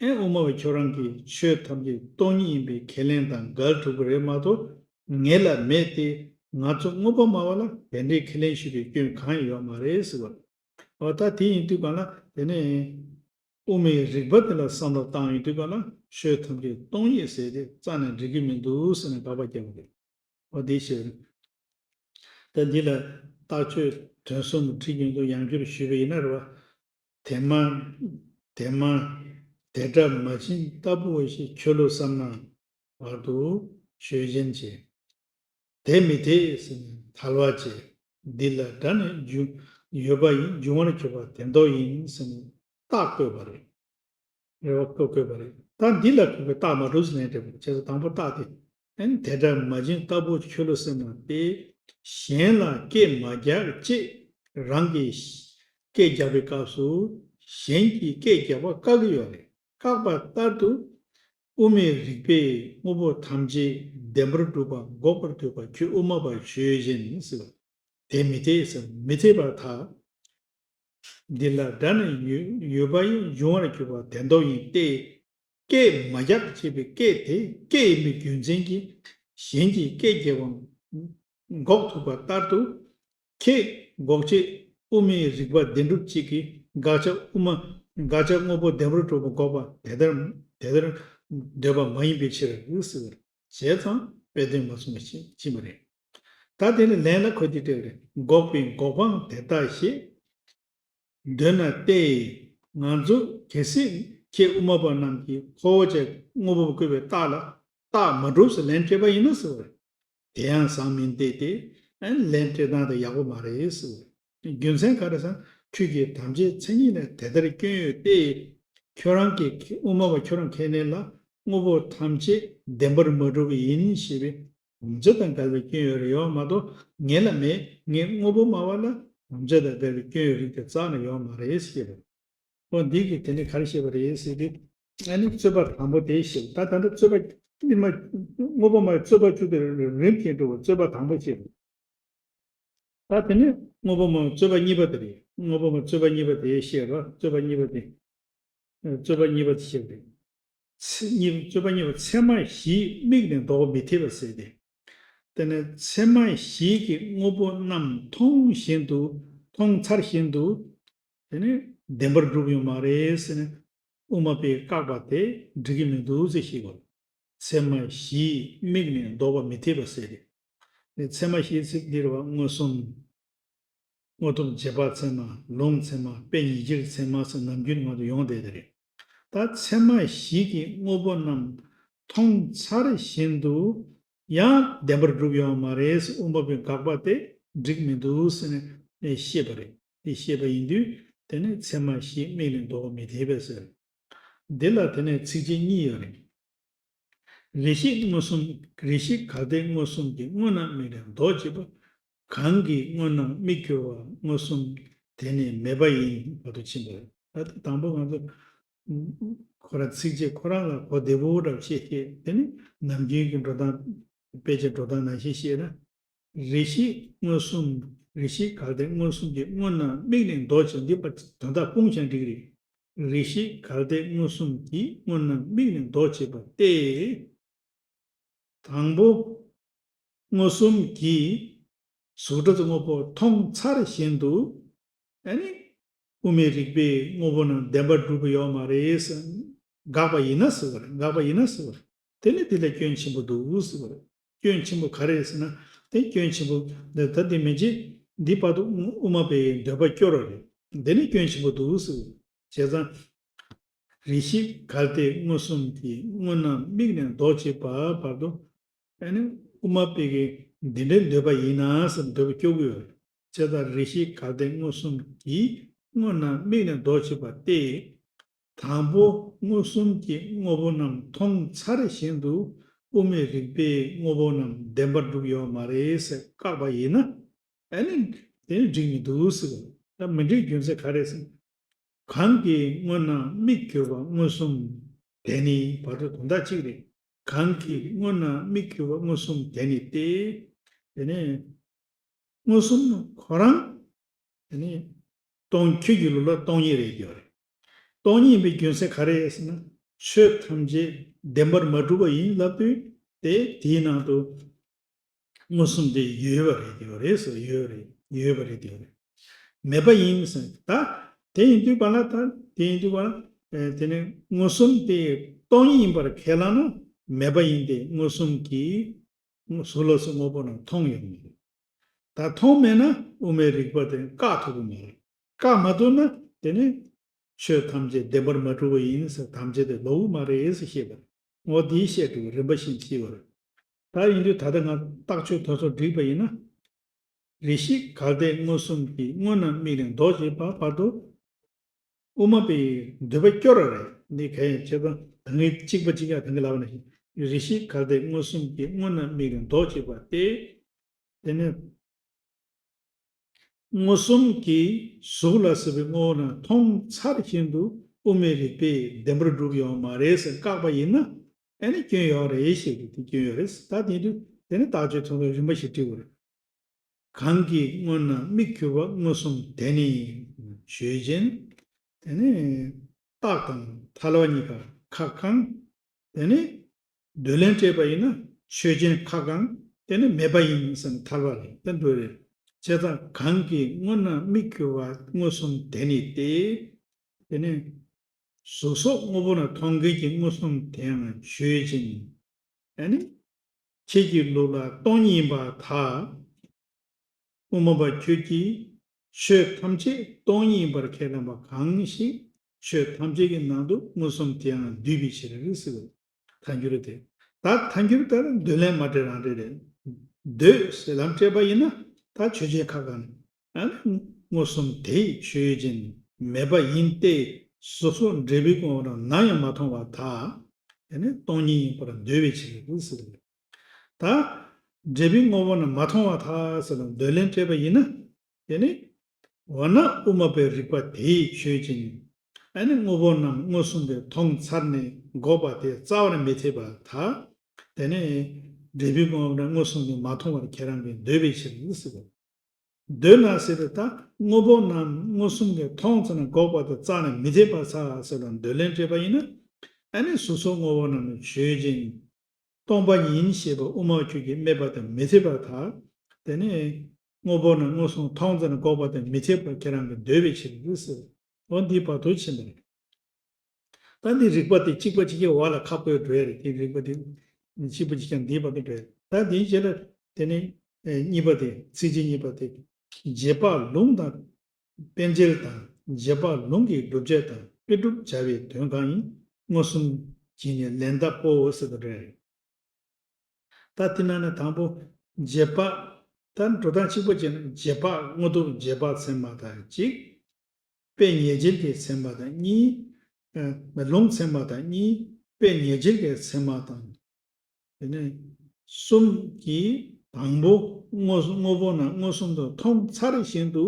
ཨན་དབུ་མ་པ་ཁྱོད་རང་གིས་ཆོས་ཐམས་ཅད་སྟོང་ཉིད་ཡིན་པའི་ཁས་ལེན་དང་འགལ་འགྲོ་གི་རེད་མ་གཏོགས། ངེས་ལ་མེད་དེ། ང་ཚོ་དངོས་པོ་སྨྲ་བ་ལ་དེ་འདྲའི་ཁས་ལེན་ཞུས་པའི་སྐྱོན་གང་ཡང་ཡོད་མ་རེད་ཟེར་བ། འོ་ད་དེ་ཡིན་དུས་གང་ལ་དེ་ནས། དབུ་མའི་རིགས་པ་དེ་ལ་བསམ་བློ་བཏང་ཡོང་དུས་ག་ལ་ཆོས་ཐམས་ཅད་སྟོང་ཉིད་ཟེར་དེ་རྩ་ནས་འགྲིག་གི་མི་འདུག་ཟེར་ནས་དགག་པ་བརྒྱབ་པ་རེད། འོ་དེ་ཞིག་རེད། ད་འདི་ལ་རྟགས་ཆོས་དོན་གསུམ་བྲིས་ཀྱི་འདུག་ཡང་བསྐྱར་ཞུས་པ་ཡིན་ན་རེད་བ། དེ་མ། དེ་མ། དེ་འདྲ་མ་བྱིན་ལྟ་བུ་ཞིག་ཁྱོད་ལུགས་བསམ་ན། བར་དུ་ཆོས་གཞན་བྱེད། དེ་མི་འཐད་ཟེར་ནས་ཐལ་བ་བྱེད། འདི་ལ་སྒྲ་ནི་འབྱུང་ཡོད་པ་ཡིན། འབྱུང་བར་གྱུར་པ་དེ་ལྡོག་ཡིན་ཟེར་ནས་རྟགས་བཀོད་པ་རེད། རེད་བ། བཀོད་བཀོད་པ་རེད། ད་འདི་ལ་བཀོད་པའི་རྟགས་མ་གྲུབ་ཟེར་ནས་འགྲེལ་པ་བྱས་ཙང་དང་པོ་རྟགས་དེ། ཨན་དེ་འདྲ་མ་བྱིན་ལྟ་བུ་ཁྱོད་ལུགས་བསམ་ན་སྟེ། གཞན་ལ་སྐད་མ་རྒྱག་ཅེས་རང་གིས་སྐད་རྒྱག་པའི་སྐབས་སུ་གཞན་གྱིས་སྐད་རྒྱག་པ་བཀག་གི་ཡོད་རེད། བཀག་པ་ལྟར་དུ། དབུ་མའི་རིགས་པས་དངོས་པོ་ཐམས་ཅད་བདེན་པར་གྲུབ་པ་འགོག་པར་འདོད་པ་ཁྱོད་དབུ་མ་པ་ཆོས་གཞན་ཟེར། དེ་མི་འཐད་ཟེར། མི་འཐད་པར་ཐལ། འདི་ལ་སྒྲ་ནི་ཡོད་ཡོད་པ་ཡིན། འབྱུང་བར་གྱུར་པ་དེ་ལྡོག་ཡིན་ཏེ། སྐད་མ་རྒྱག་ཅེས་པའི་སྐད་དེ་སྐད་ཡིན་པའི་རྒྱུ་མཚན་གྱིས་གཞན་གྱིས་སྐད་རྒྱག་པ་འགོག་ཐུབ་པ་ལྟར་དུ། ཁྱེད་འགོག་བྱེད་དབུ་མའི་རིགས་པ་བདེན་གྲུབ་གཅིག་གིས་དགག་བྱ་དབུ་མ། དགག་བྱ་དངོས་པོ་བདེན་པར་གྲུབ་པ་འགོག་པ་དེ་ལྟར་དེ་ལྟར་འདོད་པ་མ་ཡིན་པའི་ཕྱིར་ཟེར། བྱས་ཙང་དཔེ་དོན་མ་མཚུངས་པ་ཞིག་ཕྱིན་པ་རེད། ད་དེ་ནི་ལན་ལ་ཁོ་དེ་སྤྲད་པ་རེད། འགོག་པའི་འགོག་པའང་དེ་ལྟ་ཞེས་འདོད་ན་སྟེ། ང་ཚོ་གལ་སྲིད་ཁྱེད་དབུ་མ་པ་རྣམས་ཀྱིས་ཁོ་བོ་ཅག་དངོས་པོ་བཀོད་པའི་རྟགས་ལ་རྟགས་མ་གྲུབ་ཟེར་ལན་སྤྲད་པ་ཡིན་ན་ཟེར་བ་རེད། དེ་ཡང་བཟང་མིན་ཏེ་སྟེ། ཨན་ལན་སྤྲད་སྟངས་དེ་ཡག་པོ་མ་རེད་ཟེར། རྒྱུ་མཚན་ག་རེ་ཟེར་ན། ཁྱོད་ཀྱིས་དམ་བཅའི་མཚན་ཉིད་ལ་དེ་ལྟར་སྐྱོན་ཡོད་དེ། ཁྱོད་རང་གིས་དབུ་མ་པ་ཁྱོད་རང་ཁས་ལེན་ལ་དངོས་པོ་ཐམས་ཅད་བདེན་པར་མ་གྲུབ་པ་ཡིན་ཞེས་པའི་དམ་བཅའ་དང་འགལ་བའི་སྐྱོན་ཡོད་རེད་ཡོད་མ་གཏོགས། ངེས་ལ་མེད། ངས་དངོས་པོ་སྨྲ་བ་ལ་དམ་བཅའ་དང་འགལ་བའི་སྐྱོན་ཡོད་རིགས་དེ་རྩ་ནས་ཡོད་མ་རེད་ཞེས་པ། འོ་འདི་གིས་དེ་ནི་ག་རེ་བཤད་པ་རེད་ཟེར་དུས། ཨ་ནི་རྩོད་པ་དང་པོ་དེ་བཤད། ད་ད་ལྟ་རྩོད་པ་གཉིས་མ། དངོས་པོ་སྨྲ་བའི་རྩོད་པ་བཅུ་དེ་རིམ་གྱིས་འགྲོ་བ། རྩོད་པ་དང་པོ་བཤད། ད་དེ་ནི་དངོས་པོ་སྨྲ་བའི་རྩོད་པ་གཉིས་པ་དེ་རེད། དངོས་པོ་སྨྲ་བའི་རྩོད་པ་གཉིས་པ་དེ་བཤད་རོགས། རྩོད་པ་གཉིས་པ་དེ། རྩོད་པ་གཉིས་པ་དེ་བཤད་པ་རེད། ཚེ་གཉིས་རྩོད་པ་གཉིས་པ། ཚད་མ་བཞིའི་དམིགས་ནས་ལྡོག་པ་མི་འཐད་པ་ཟེར་ཏེ། དེ་ནས་ཚད་མ་བཞི་གི་དངོས་པོ་རྣམས་མཐོང་བཞིན་དུ། མཐོང་ཚར་བཞིན་དུ། དེ་ནི་བདེན་པར་གྲུབ་ཡོད་མ་རེད་ཟེར་ནས་དབུ་མ་པས་བཀག་པ་དེ་འགྲིག་གི་མི་འདུག་ཟེར་བཤད་དགོས། ཚད་མ་བཞིའི་དམིགས་ནས་ལྡོག་པ་མི་འཐད་པ་ཟེར་ཏེ། དེ་ཚད་མ་བཞི་ཟེར་འདི་རེད་བ། མངོན་སུམ། དངོས་སྟོབས་རྗེས་དཔག་ཚད་མ། ལུང་ཚད་མ། དཔེ་ཉིད་སྤྱིར་ཚད་མ་སོགས་ནམ་རྒྱུན་ང་ཚོ་ཡོང་བསྡད་དེ་རེད། ད་ཚད་མ་བཞི་གི་དངོས་པོ་རྣམས་མཐོང་ཚར་བཞིན་དུ་ཡང་བདེན་པར་གྲུབ་ཡོད་མ་རེད་ཟེར་དབུ་མ་པའི་དགག་པ་དེ་འགྲིག་མི་འདུག་ཟེར་ནས་བཤད་པ་རེད། དེ་བཤད་པ་ཡིན་དུས་དེ་ནི་ཚད་མ་བཞིའི་དམིགས་ནས་ལྡོག་པ་མི་འཐད་པས་ཟེར། འདི་ལ་དེ་ནས་ཚིགས་བཅད་གཉིས་ཡོད་རེད། རེ་ཞིག་མངོན་སུམ། རེ་ཞིག་གལ་ཏེ་མངོན་སུམ་གྱིས་དངོས་རྣམས་དམིགས་ནས་ལྡོག་ཅེས་པ། གང་གིས་དངོས་རྣམས་དམིགས་གྱུར་པ་མངོན་སུམ་དེ་ནི་མེད་པ་ཡིན་བར་དུ་ཕྱིན་པ་རེད། ད་དང་པོ་ང་ཚོ་ཁོ་རང་ཚིགས་བཅད་ཁོ་རང་ལ་གོ་བདེ་པོ་འདྲ་བཤད་བཤད། དེ་ནི་ནམ་རྒྱུན་གྱི་འགྲོ་སྟངས། དཔེ་ཆའི་འགྲོ་སྟངས་ནང་བཞིན་བཤད་ན། རེ་ཞིག་མངོན་སུམ། རེ་ཞིག་གལ་ཏེ་མངོན་སུམ་གྱིས་དངོས་རྣམས་དམིགས་ནས་ལྡོག་ཅེས། འདི་པ་དོན་དག་སྤུངས་ཀྱང་འགྲིག་རེད། རེ་ཞིག་གལ་ཏེ་མངོན་སུམ་གྱིས་དངོས་རྣམས་དམིགས་ནས་ལྡོག་ཅེས་པ་སྟེ། དང་པོ། མངོན་སུམ་གྱིས་གཟུགས་སྒྲ་དང་དངོས་པོ་མཐོང་ཚར་བཞིན་དུ། ཨ་ནི། དབུ་མའི་རིགས་པས་དངོས་པོ་རྣམས་བདེན་པར་གྲུབ་པ་ཡོད་མ་རེད་ཟེར། དགག་པ་ཡིན་ན་ཟེར་བ་རེད། དགག་པ་ཡིན་ན་ཟེར་བ་རེད། དེ་ནི་དེ་ལ་སྐྱོན་ཆེན་པོ་འདུག་ཟེར་བ་རེད། སྐྱོན་ཆེན་པོ་ག་རེ་རེད་ཟེར་ན། དེ་སྐྱོན་ཆེན་པོ་འདི་ད་འདི་མིན་གྱི། འདི་བར་དུ་དབུ་མ་པའི་འདོད་པ་སྐྱོ་ར་རེད། འདི་ནི་སྐྱོན་ཆེན་པོ་འདུག་ཟེར། བྱས་ཙང་། རེ་ཞིག་གལ་ཏེ་མངོན་སུམ་གྱིས་དངོས་རྣམས་དམིགས་ནས་ལྡོག་ཅེས་པ་བར་དུ། ཨ་ནི་དབུ་མ་པའི་གི་འདི་འདྲའི་འདོད་པ་ཡིན་ན་ཟེར་འདོད་པ་སྐྱོ་གི་ཡོད་རེད། བྱས་ཙང་རེ་ཞིག་གལ་ཏེ་མངོན་སུམ་གྱིས་དངོས་རྣམས་དམིགས་ནས་ལྡོག་བྱེད་པ་སྟེ། དང་པོ་མངོན་སུམ་གྱིས་དངོས་པོ་རྣམས་མཐོང་ཚར་བཞིན་དུ་དབུ་མའི་རིགས་པས་དངོས་པོ་རྣམས་བདེན་པར་གྲུབ་ཡོད་མ་རེད་ཟེར་བཀག་པ་ཡིན་ན། ཨ་ནི་དེ་ནི་འགྲིག་མི་འདུག་ཟེར་བ། ད་མི་འགྲིག་རྒྱུ་མཚན་ག་རེ་ཟེར་ན། གང་གིས་དངོས་རྣམས་དམིགས་གྱུར་པ་མངོན་སུམ་དེ་ནི། བར་དུ་དོན་དག་གཅིག་རེད། གང་གིས་དངོས་རྣམས་དམིགས་གྱུར་པ་མངོན་སུམ་དེ་ནི་སྟེ། དེ་ནས་མངོན་སུམ་ཁོ་རང་དེ་ནི་སྟོང་ཁྱོད་ཀྱི་ལུགས་ལ་སྟོང་ཉིད་རེད་ཀྱི་རེད། སྟོང་ཉིད་ཡིན་པའི་རྒྱུ་མཚན་ག་རེ་ཟེར་ན། ཆོས་ཐམས་ཅད་བདེན་པར་མ་གྲུབ་པ་ཡིན་ལབ་དུས་དེ་དེའི་ནང་དུ་མངོན་སུམ་དེ་ཡོད་པ་རེད་དེ་རེད་ཟེར། ཡོད་རེད། ཡོད་པ་རེད་དེ་རེད། མེད་པ་ཡིན་ཟེར། ད་དེ་ཡིན་དུས་ག་ལ། ད་དེ་ཡིན་དུས་ག་ལ། ཨེ་དེ་ནི་མངོན་སུམ་དེ་སྟོང་ཉིད་ཡིན་པར་ཁས་བླངས་ན་མེད་པ་ཡིན་ཏེ། མངོན་སུམ་གྱིས་གཟུགས་ལ་སོགས་དངོས་པོ་རྣམས་མཐོང་ཡོད་མ་རེད། ད་མཐོང་མེད་ན་དབུ་མའི་རིགས་པ་དེ་བཀག་ཐུབ་ཀྱི་མ་རེད། བཀག་མ་ཐུབ་ན་དེ་ནི་ཆོས་ཐམས་ཅད་བདེན་པར་མ་གྲུབ་པ་ཡིན་ཟེར། ཐམས་ཅད་དེ་ལོག་གི་མ་རེད་ཟེར་བཤད་པ་རེད། འོ་དེའི་བཤད་སྒྲུབ་རིམ་པ་བཞིན་བྱས་པ་རེད། ད་ཡིན་དུས་ད་ལྟ་ང་རྟགས་ཆོས་དེ་ཚོ་བསྒྲིགས་པ་ཡིན་ན། རེ་ཞིག་གལ་ཏེ་མངོན་སུམ་གྱིས་དངོས་རྣམས་དམིགས་ནས་ལྡོག་བྱེད་པ་བར་དུ། དབུ་མ་པའི་འདོད་པ་སྐྱོ་ར་རེད། འདི་ག་ཡིན་བྱས་ཙང་ད་ངས་གཅིག་པ་གཅིག་ཡང་ད་གིན་ལབ་པ་ནང་བཞིན། རེ་ཞིག་གལ་ཏེ་མངོན་སུམ་གྱིས་དངོས་རྣམས་དམིགས་ནས་ལྡོག་བྱེད་པ་སྟེ། དེ་ནས་མངོན་སུམ་གྱིས་གཟུགས་ལ་སོགས་པའི་དངོས་པོ་རྣམས་མཐོང་ཚར་བཞིན་དུ་དབུ་མའི་རིགས་པས་བདེན་པར་གྲུབ་ཡོད་མ་རེད་ཟེར་བཀག་པ་ཡིན་ན། ཨ་ནི་སྐྱོན་ཡོད་རེད་ཞེས་པའི་དེ་སྐྱོན་ཡོད་རེད། ད་དེ་དུས་དེ་ནི་རྟགས་ཆོས་ཚང་བའི་རིམ་པ་ཞིག་བསྒྲིགས་པ་རེད། གང་གིས་དངོས་རྣམས་དམིགས་གྱུར་པ་མངོན་སུམ་དེ་ནི། ཞུས་ཅིང་། དེ་ནི་རྟགས་དང་ཐལ་བ་གཉིས་ཀ་ཁ་བསྐང་། དེ་ནི་འདོད་ལན་སྤྲད་པ་ཡིན་ན་ཆོས་ཅན་ཁ་བསྐང་། དེ་ནི་མེད་པ་ཡིན་ཟེར་ནས་ཐལ་བ་རེད། དེ་འདོད་རེད། བྱས་ཙང་གང་གིས་དངོས་རྣམས་དམིགས་གྱུར་པ་མངོན་སུམ་དེ་ནི་སྟེ། དེ་ནི་གཟུགས་སོགས་དངོས་པོ་རྣམས་མཐོང་མཁན་གྱི་མངོན་སུམ་དེའང་ཞུས་ཅིང་། ཨ་ནི་ཁྱེད་ཀྱི་ལུགས་ལ་སྟོང་ཉིད་ཡིན་པར་ཐལ། དབུ་མ་པ་ཁྱོད་ཀྱིས་ཆོས་ཐམས་ཅད་སྟོང་ཉིད་ཡིན་པར་ཁས་བླངས་པ་གང་ཞིག་ཆོས་ཐམས་ཅད་ཀྱི་ནང་དུ་མངོན་སུམ་དེའང་འདུས་པའི་ཕྱིར་ཟེར་བའི་ཐལ་འགྱུར་དེ། ད་ཐལ་འགྱུར་དེ་ལ་འདོད་ལན་མ་སྤྲད་རང་སྤྲད་རེད། འདོད་ཟེར་ལན་སྤྲད་པ་ཡིན་ན་ད་ཆོས་ཅན་ཁ་བསྐང་ནས། ཨ་ནི་མངོན་སུམ་དེས་ཆོས་ཅན་མེད་པ་ཡིན་ཏེ། གཟུགས་སོགས་འབྲས་བུའི་དངོས་པོ་རྣམས་ནམ་ཡང་མ་མཐོང་བར་ཐལ། དེ་ནི་སྟོང་ཉིད་ཡིན་པར་འདོད་པའི་ཕྱིར་ཟེར། ད་འབྲས་བུའི་དངོས་པོ་རྣམས་མ་མཐོང་བར་ཐལ་ཟེར་ལ་འདོད་ལན་སྤྲད་པ་ཡིན་ན། དེ་ནི་འོ་ན་དབུ་མ་པའི་རིགས་པ་དེས་ཆོས་ཅན། ཨ་ནི་དངོས་པོ་རྣམས་མངོན་སུམ་དེ་མཐོང་ཚར་ནས་འགོག་པ་དེ་རྩ་བར་མི་འཐད་པར་ཐལ། དེ་ནི་འབྲས་བུའི་དངོས་པོ་རྣམས་མངོན་སུམ་དེ་མ་མཐོང་བར་ཁྱེད་རང་གིས་འདོད་པའི་ཕྱིར་ཟེར། འདོད་ན་ཟེར་དུས་ད་དངོས་པོ་རྣམས་མངོན་སུམ་གྱིས་མཐོང་ཚར་ན་འགོག་པ་དེ་རྩ་ནས་མི་འཐད་པར་ཐལ་ཟེར་ལ་འདོད་ལན་སྤྲད་པ་ཡིན་ན། ཨ་ནི་གཟུགས་སོགས་དངོས་པོ་རྣམས་ནི་ཆོས་ཅན། སྟོང་པ་ཉིད་ཞེས་པ་དབུ་མ་ཁྱོད་ཀྱིས་སྨྲས་པ་དང་མི་འཐད་པར་ཐལ། དེ་ནི་དངོས་པོ་རྣམས་མངོན་སུམ་མཐོང་ཚར་ན་འགོག་པ་དེ་མི་འཐད་པར་ཁྱེད་རང་གིས་འདོད་པའི་ཕྱིར་ཟེར། འོ་འདི་བར་དུ་ཕྱིན་པ་རེད། ད་འདི་རིགས་པ་དེ་གཅིག་པ་གཅིག་རྐྱང་འོག་ལ་ཁ་བཀོད་འགྲོ་ཡ་རེད། དེ་རིགས་པ་དེ་གཅིག་པ་གཅིག་རྐྱང་འདིའི་བར་དུ་འགྲོ་ཡ་རེད། ད་འདིའི་རྗེས་ལ་དེ་ནི་ཨེ་གཉིས་པ་དེ། ཚིགས་བཅད་གཉིས་པ་དེ། རྗེས་དཔག་ལུང་དང་དཔེ་འཇལ་དང་། རྗེས་དཔག་ལུང་གི་བསྒྲུབ་བྱ་དང་། དཔེ་སྒྲུབ་བྱ་བའི་དོན་གང་ཡིན། མངོན་སུམ་གྱིས་ནི་ལན་བཏབ་བོ་ཟེར་དུ་འགྲོ་ཡ་རེད། ད་དེ་ནང་ནས་དང་པོ་རྗེས་དཔག་ད་འགྲོ་སྟངས་གཅིག་པ་བྱས་ན། རྗེས་དཔག་དངོས་སྟོབས་རྗེས་དཔག་ཚད་མ་དང་གཅིག་དཔེ་ཉེར་འཇལ་གྱི་ཚད་མ་དང་གཉིས། ཨ་ལུང་ཚད་མ་དང་གཉིས། དཔེ་ཉེར་འཇལ་གྱི་ཚད་མ་དང་། དེ་ནས་གསུམ་གྱིས་དང་པོ་དངོས་དངོས་པོ་རྣམས་མངོན་སུམ་དུ་མཐོང་ཚར་བཞིན་དུ་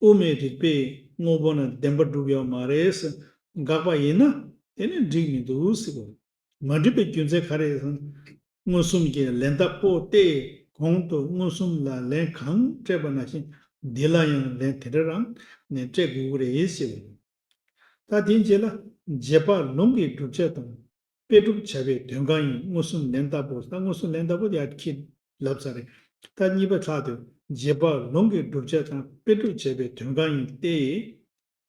དབུ་མའི་རིགས་པས་དངོས་པོ་རྣམས་བདེན་པར་གྲུབ་ཡོད་མ་རེད་ཟེར་དགག་པ་ཡིན་ན། དེ་ནི་འགྲིག་མི་འདུག་ཟེར་བ། མ་འགྲིག་པའི་རྒྱུ་མཚན་ག་རེ་ཟེར་ན། མངོན་སུམ་གྱིས་ལན་བཏབ་བོ་སྟེ། གོང་དུ་མངོན་སུམ་ལ་ལན་གང་སྤྲད་པ་ནང་བཞིན་འདི་ལ་ཡང་ལན་དེ་འདྲ་རང་ནས་སྤྲད་དགོས་ཀྱི་རེད་ཟེར་བ། ད་དེའི་རྗེས་ལ་རྗེས་དཔག་ལུང་གི་བསྒྲུབ་བྱ་དང་། དཔེ་སྒྲུབ་བྱ་བའི་དོན་གང་ཡིན། མངོན་སུམ་ལན་བཏབ་བོ། ད་མངོན་སུམ་ལན་བཏབ་བོ་དེ་ཡར་ཁྱེད་ལབ་ཚར་རེད། ད་གཉིས་པ་ལྷག་དུས་རྗེས་དཔག་ལུང་གི་བསྒྲུབ་བྱ་དང་། དཔེ་སྒྲུབ་བྱ་བའི་དོན་གང་ཡིན་ཏེ།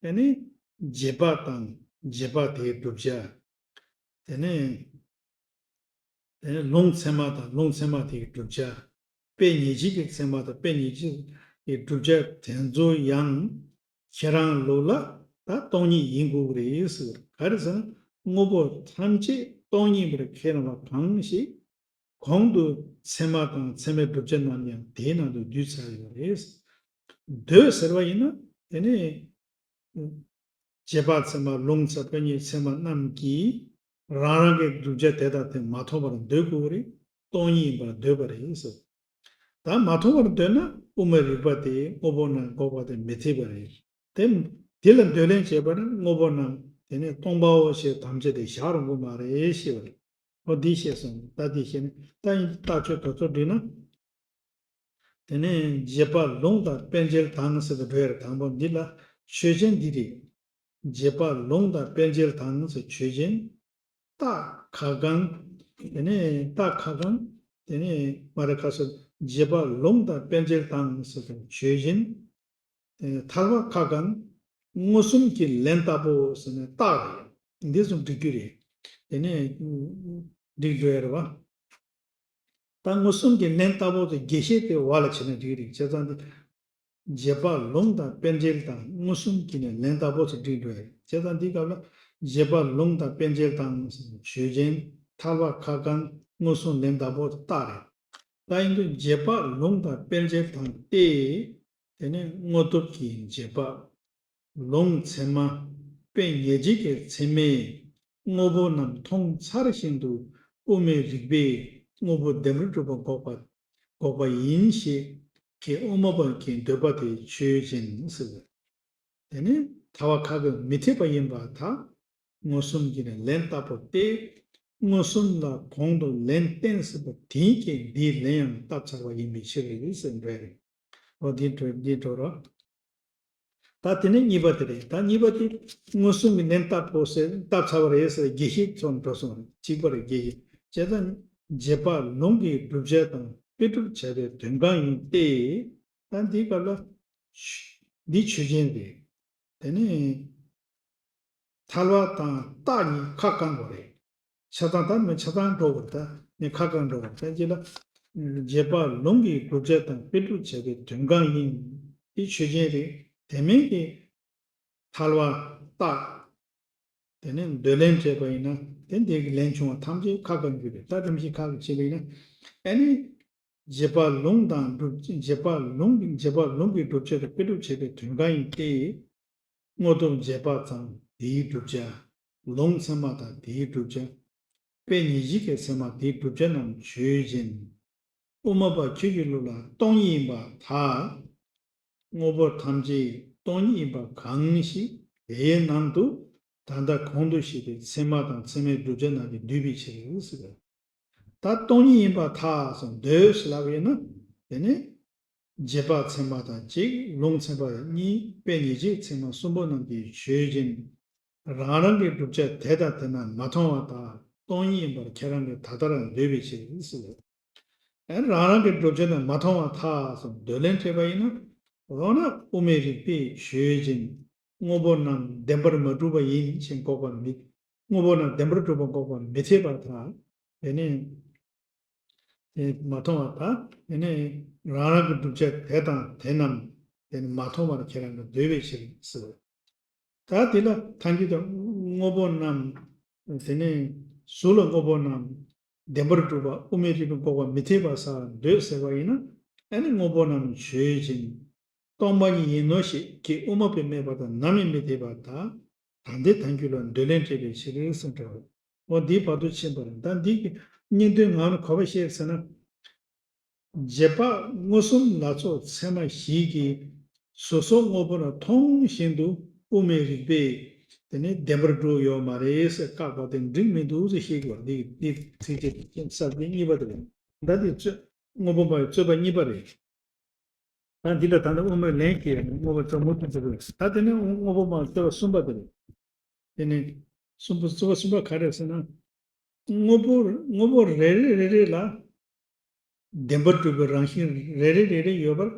དེ་ནི་རྗེས་དཔག་དང་རྗེས་དཔག་དེའི་བསྒྲུབ་བྱ། དེ་ནས་དེ་ནས་ལུང་ཚད་མ་དང་ལུང་ཚད་མ་དེའི་བསྒྲུབ་བྱ། དཔེ་ཉེར་འཇལ་གྱི་ཚད་མ་དང་དཔེ་ཉེར་འཇལ་གྱི་བསྒྲུབ་བྱ་དེ་ཚོ་ཡང་ཁྱེད་རང་ལུགས་ལ་ད་སྟོང་ཉིད་ཡིན་དགོས་ཀྱི་རེད་ཟེར། ག་རེ་ཟེར་ན། དངོས་པོ་ཐམས་ཅད་སྟོང་ཉིད་པར་ཁས་བླངས་པ་གང་ཞིག་གོང་དུ་ཚད་མ་དང་ཚད་མའི་བསྒྲུབ་བྱ་རྣམས་ཀྱང་དེའི་ནང་དུ་འདུས་ཚར་ཡོད་རེད། འདོད་ཟེར་བ་ཡིན་ན་དེ་ནི་རྗེས་དཔག་ཚད་མ་ལུང་ཚད་དཔེ་རྙེད་ཚད་མ་རྣམས་ཀྱིས་རང་རང་གི་བསྒྲུབ་བྱ་དེ་དང་དེ་མ་མཐོང་བར་འདོད་དགོས་རེད། སྟོང་ཉིད་ཡིན་པར་འདོད་པ་རེད་ཟེར། ད་མ་མཐོང་བར་འདོད་ན་དབུ་མའི་རིགས་པ་དེ་དངོས་པོ་རྣམས་འགོག་པ་དེ་མི་འཐད་པ་རེད། དེ་དེ་ལ་འདོད་ལན་བྱས་པ་ནི་དངོས་པོ་རྣམས་དེ་ནི་སྟོང་པའོ་ཞེས་དམ་བཅའ་དེ་བཞག་རུང་གི་མ་རེད་ཞེས་པ་རེད། འོ་འདི་བཤད་སོང་། ད་འདི་བཤད་ནས་ད་ཡིན་རྟགས་ཆོས་དོ་ཚོགས་བསྒྲིགས་ན། དེ་ནས་རྗེས་དཔག་ལུང་དང་དཔེ་འཇལ་དང་ཟེར་དུ་འགྲོ་ཡར་དང་པོ་འདི་ལ་ཆོས་ཅན་འདི་རེད། རྗེས་དཔག་ལུང་དང་དཔེ་འཇལ་དང་ཟེར་ཆོས་ཅན། རྟགས་ཁ་གང་། དེ་ནས་རྟགས་ཁ་གང་། དེ་ནས་མ་རེད་ཁ་སོ། རྗེས་དཔག་ལུང་དང་དཔེ་འཇལ་དང་ཟེར་དུ་ཆོས་ཅན། ཐལ་བ་ཁ་གང་། མངོན་སུམ་གྱི་ལན་ལྟ་བུ་ཟེར་ནས་རྟགས་རེད། འདི་ཚོ་འགྲིག་རྒྱུ་རེད། དེ་ནས་འགྲིག་འགྲོ་ཡ་རེད་བ། ད་མངོན་སུམ་གྱི་ལན་ལྟ་བུ་དེ་རྒྱས་བཤད་དེ་བ་ལ་བྱས་ན་འགྲིག་རེད། བྱས་ཙང་འདི་རྗེས་དཔག་ལུང་དང་དཔེ་འཇལ་དང་མངོན་སུམ་གྱི་ནས་ལན་ལྟ་བུ་ཚོ་འགྲིག་འགྲོ་ཡ་རེད། བྱས་ཙང་འདི་སྐབས་ལ་རྗེས་དཔག་ལུང་དང་དཔེ་འཇལ་དང་ཆོས་ཅན། ཐལ་བ་ཁ་གང་། མངོན་སུམ་ལན་ལྟ་བུ་དེ་རྟགས་རེད། ད་ཡིན་དུས་རྗེས་དཔག་ལུང་དང་དཔེ་འཇལ་དང་སྟེ། དེ་ནས་དངོས་སྟོབས་ཀྱི་རྗེས་དཔག་ལུང་ཚད་མ། དཔེ་ཉེར་གཅིག་གི་ཚད་མས་དངོས་པོ་རྣམས་མཐོང་ཚར་བཞིན་དུ་དབུ་མའི་རིགས་པས་དངོས་པོ་བདེན་པར་གྲུབ་པ་འགོག་པ་འགོག་པ་ཡིན་ཞེས་ཀྱི་དབུ་མ་པ་གི་འདོད་པ་དེ་ཆོས་ཅན་ཟེར། དེ་ནི་ཐལ་བ་ཁ་གི་མི་འཐད་པ་ཡིན་པར་ཐལ། མངོན་སུམ་གྱི་ནི་ལན་ལྟ་བུ་སྟེ། མངོན་སུམ་ལ་གོང་དུ་ལན་བསྟན་ཟིན་པ་དེའི་སྐད་འདིའི་ལན་ཡང་བཏབ་ཚར་བ་ཡིན་པའི་ཕྱིར་ཟེར་འདྲ་རེད། འོ་འདི་འགྲོ་འདི་འགྲོ་རོགས། ད་དེ་ནས་གཉིས་པ་དེ་རེད། ད་གཉིས་པ་དེ་མངོན་སུམ་གྱི་ལན་ལྟ་བུ་ཟེར་བཏབ་ཚར་བ་རེད་ཟེར་དགེ་བཤེས་ཚོ་འགྲོ་སོང་། གཅིག་པ་རེད་དགེ་བཤེས། བྱས་ཙང་རྗེས་དཔག་ལུང་གི་བསྒྲུབ་བྱ་དང་དཔེ་སྒྲུབ་བྱ་བའི་དོན་གང་ཡིན་ཏེ། ད་འདིའི་སྐབས་ལ་འདི་ཆོས་ཅན་རེད། དེ་ནས་ཐལ་བ་དང་རྟགས་གཉིས་ཁ་བསྐང་དགོས་རེད། ཆ་ཚང་ད་མི་ཆ་ཚང་འགྲོ་བར་ད་ནི་ཁ་བསྐང་འགྲོ་བར་ད་ཅི་ལ། རྗེས་དཔག་ལུང་གི་བསྒྲུབ་བྱ་དང་དཔེ་སྒྲུབ་བྱ་བའི་དོན་གང་ཡིན། དེ་ཆོས་ཅན་རེད། དེ་མིན་གྱི་ཐལ་བ་རྟགས། དེ་ནས་འདོད་ལན་སྤྲད་པ་ཡིན་ན་དེ་འདི་གི་ལན་བྱུང་བ་ཐམས་ཅད་ཁ་བསྐང་རྒྱུ་རེད། ད་རིམ་བཞིན་ཁ་བསྐང་བྱས་པ་ཡིན་ན་ཨ་ནི། རྗེས་དཔག་ལུང་དང་བསྒྲུབ་རྗེས་དཔག་ལུང་རྗེས་དཔག་ལུང་གི་བསྒྲུབ་བྱ་དང་དཔེ་སྒྲུབ་བྱེད་པའི་དོན་གང་ཡིན་ཏེ། དངོས་སྟོབས་རྗེས་དཔག་ཙམ་དེའི་བསྒྲུབ་བྱ། ལུང་ཚད་མ་དང་དེའི་བསྒྲུབ་བྱ། དཔེ་ཉེར་གཅིག་གི་ཚད་མ་དེའི་བསྒྲུབ་བྱ་རྣམས་ཆོས་ཅན། དབུ་མ་པ་ཁྱོད་ཀྱི་ལུགས་ལ་སྟོང་ཉིད་ཡིན་པར་ཐལ། དངོས་པོ་ཐམས་ཅད་སྟོང་ཉིད་ཡིན་པ་གང་ཞིག་དེའི་ནང་དུ་ད་ལྟ་གོང་དུ་བཤད་པའི་ཚད་མ་དང་ཚད་མའི་བསྒྲུབ་བྱ་རྣམས་ཀྱིས་བསྡུས་པའི་ཕྱིར་ཟེར། ད་སྟོང་ཉིད་ཡིན་པར་ཐལ་སོང་འདོད་ཟེར་ལབ་ཡོད་ན། དེ་ནི་རྗེས་དཔག་ཚད་མ་དང་གཅིག་ལུང་ཚད་མ་གཉིས་དཔེ་ཉེར་གཅིག་ཚད་མ་གསུམ་པོ་རྣམས་ཀྱི་ཆོས་ཅན། རང་རང་གི་བསྒྲུབ་བྱ་དེ་དང་དེ་རྣམས་མ་མཐོང་བར་ཐལ། སྟོང་ཉིད་ཡིན་པར་ཁྱེད་རང་གིས་ད་ལྟ་རང་འདོད་པའི་ཕྱིར་ཟེར། ཨེ་རང་རང་གི་བསྒྲུབ་བྱ་རྣམས་མ་མཐོང་བར་ཐལ་སོང་འདོད་ལན་སྤྲད་པ་ཡིན་ན། འོ་ན་དབུ་མའི་རིགས་པས་ཆོས་ཅན། དངོས་པོ་རྣམས་བདེན་པར་མ་གྲུབ་པ་ཡིན་ཞེས་འགོག་པ་མི། དངོས་པོ་རྣམས་བདེན་པར་གྲུབ་པ་འགོག་པ་མི་འཐད་པར་ཐལ། དེ་ནས། དེ་མ་མཐོང་བར་ཐལ། དེ་ནས་རང་རང་གི་བསྒྲུབ་བྱ་དེ་དང་དེ་རྣམས་དེ་ནི་མ་མཐོང་བར་ཁྱེད་རང་གིས་འདོད་པའི་ཕྱིར་ཟེར། ད་དེ་ལ་ཐལ་འགྱུར་དང་དངོས་པོ་རྣམས། དེ་ནས་གཟུགས་ལ་དངོས་པོ་རྣམས་བདེན་པར་གྲུབ་པ་དབུ་མའི་རིགས་པས་འགོག་པ་མི་འཐད་པར་ཐལ་འདོད་ཟེར་བ་ཡིན་ན། ཨ་ནི་དངོས་པོ་རྣམས་ཆོས་ཅན། སྟོང་པ་ཉིད་ཡིན་ནོ་ཞེས་ཀྱི་དབུ་མ་པས་སྨྲས་པ་དང་ནམ་ཡང་མི་འཐད་པར་ཐལ། ད་ལྟའི་ཐལ་འགྱུར་ལ་འདོད་ལན་སྤྲད་པའི་ཕྱིར་ཟེར་འདྲ་བ། འོ་འདིའི་བར་དུ་ཕྱིན་པ་རེད། ད་འདི་གི་སྙིང་དོན་ངག་ནས་གོ་བ་བཤད་ཟེར་ན། རྗེས་དཔག་མངོན་སུམ་ལ་སོགས་ཚད་མ་བཞི་གིས་གཟུགས་སོགས་དངོས་པོ་རྣམས་མཐོང་བཞིན་དུ་དབུ་མའི་རིགས་པས་དེ་ནི་བདེན་པར་གྲུབ་ཡོད་མ་རེད་ཟེར་བཀག་པ་དེ་འགྲིག་མི་འདུག་ཟེར་བཤད་དགོས། འདི་འདི་ཚིགས་བཅད་གསར་བརྗེ་གཉིས་པ་དེ་རེད། ད་འདི་རྩོད་དངོས་པོ་མ་ཡི་རྩོད་པ་གཉིས་པ་རེད། ད་འདི་ལ་ད་ལྟ་དབུ་མའི་ལན་གྱིས་དངོས་པོ་རྩོད་མུ་མཐུད་རྩོད་པ་རེད། ད་དེ་ནི་དངོས་པོ་མ་རྩོད་པ་གསུམ་པ་དེ་རེད། དེ་ནི་གསུམ་པ་རྩོད་པ་གསུམ་པ་ག་རེ་ཟེར་ན། དངོས་པོ་དངོས་པོ་རེ་རེ་རེ་རེ་ལ་བདེན་པར་གྲུབ་པའི་རང་བཞིན་རེ་རེ་རེ་རེ་ཡོད་པར་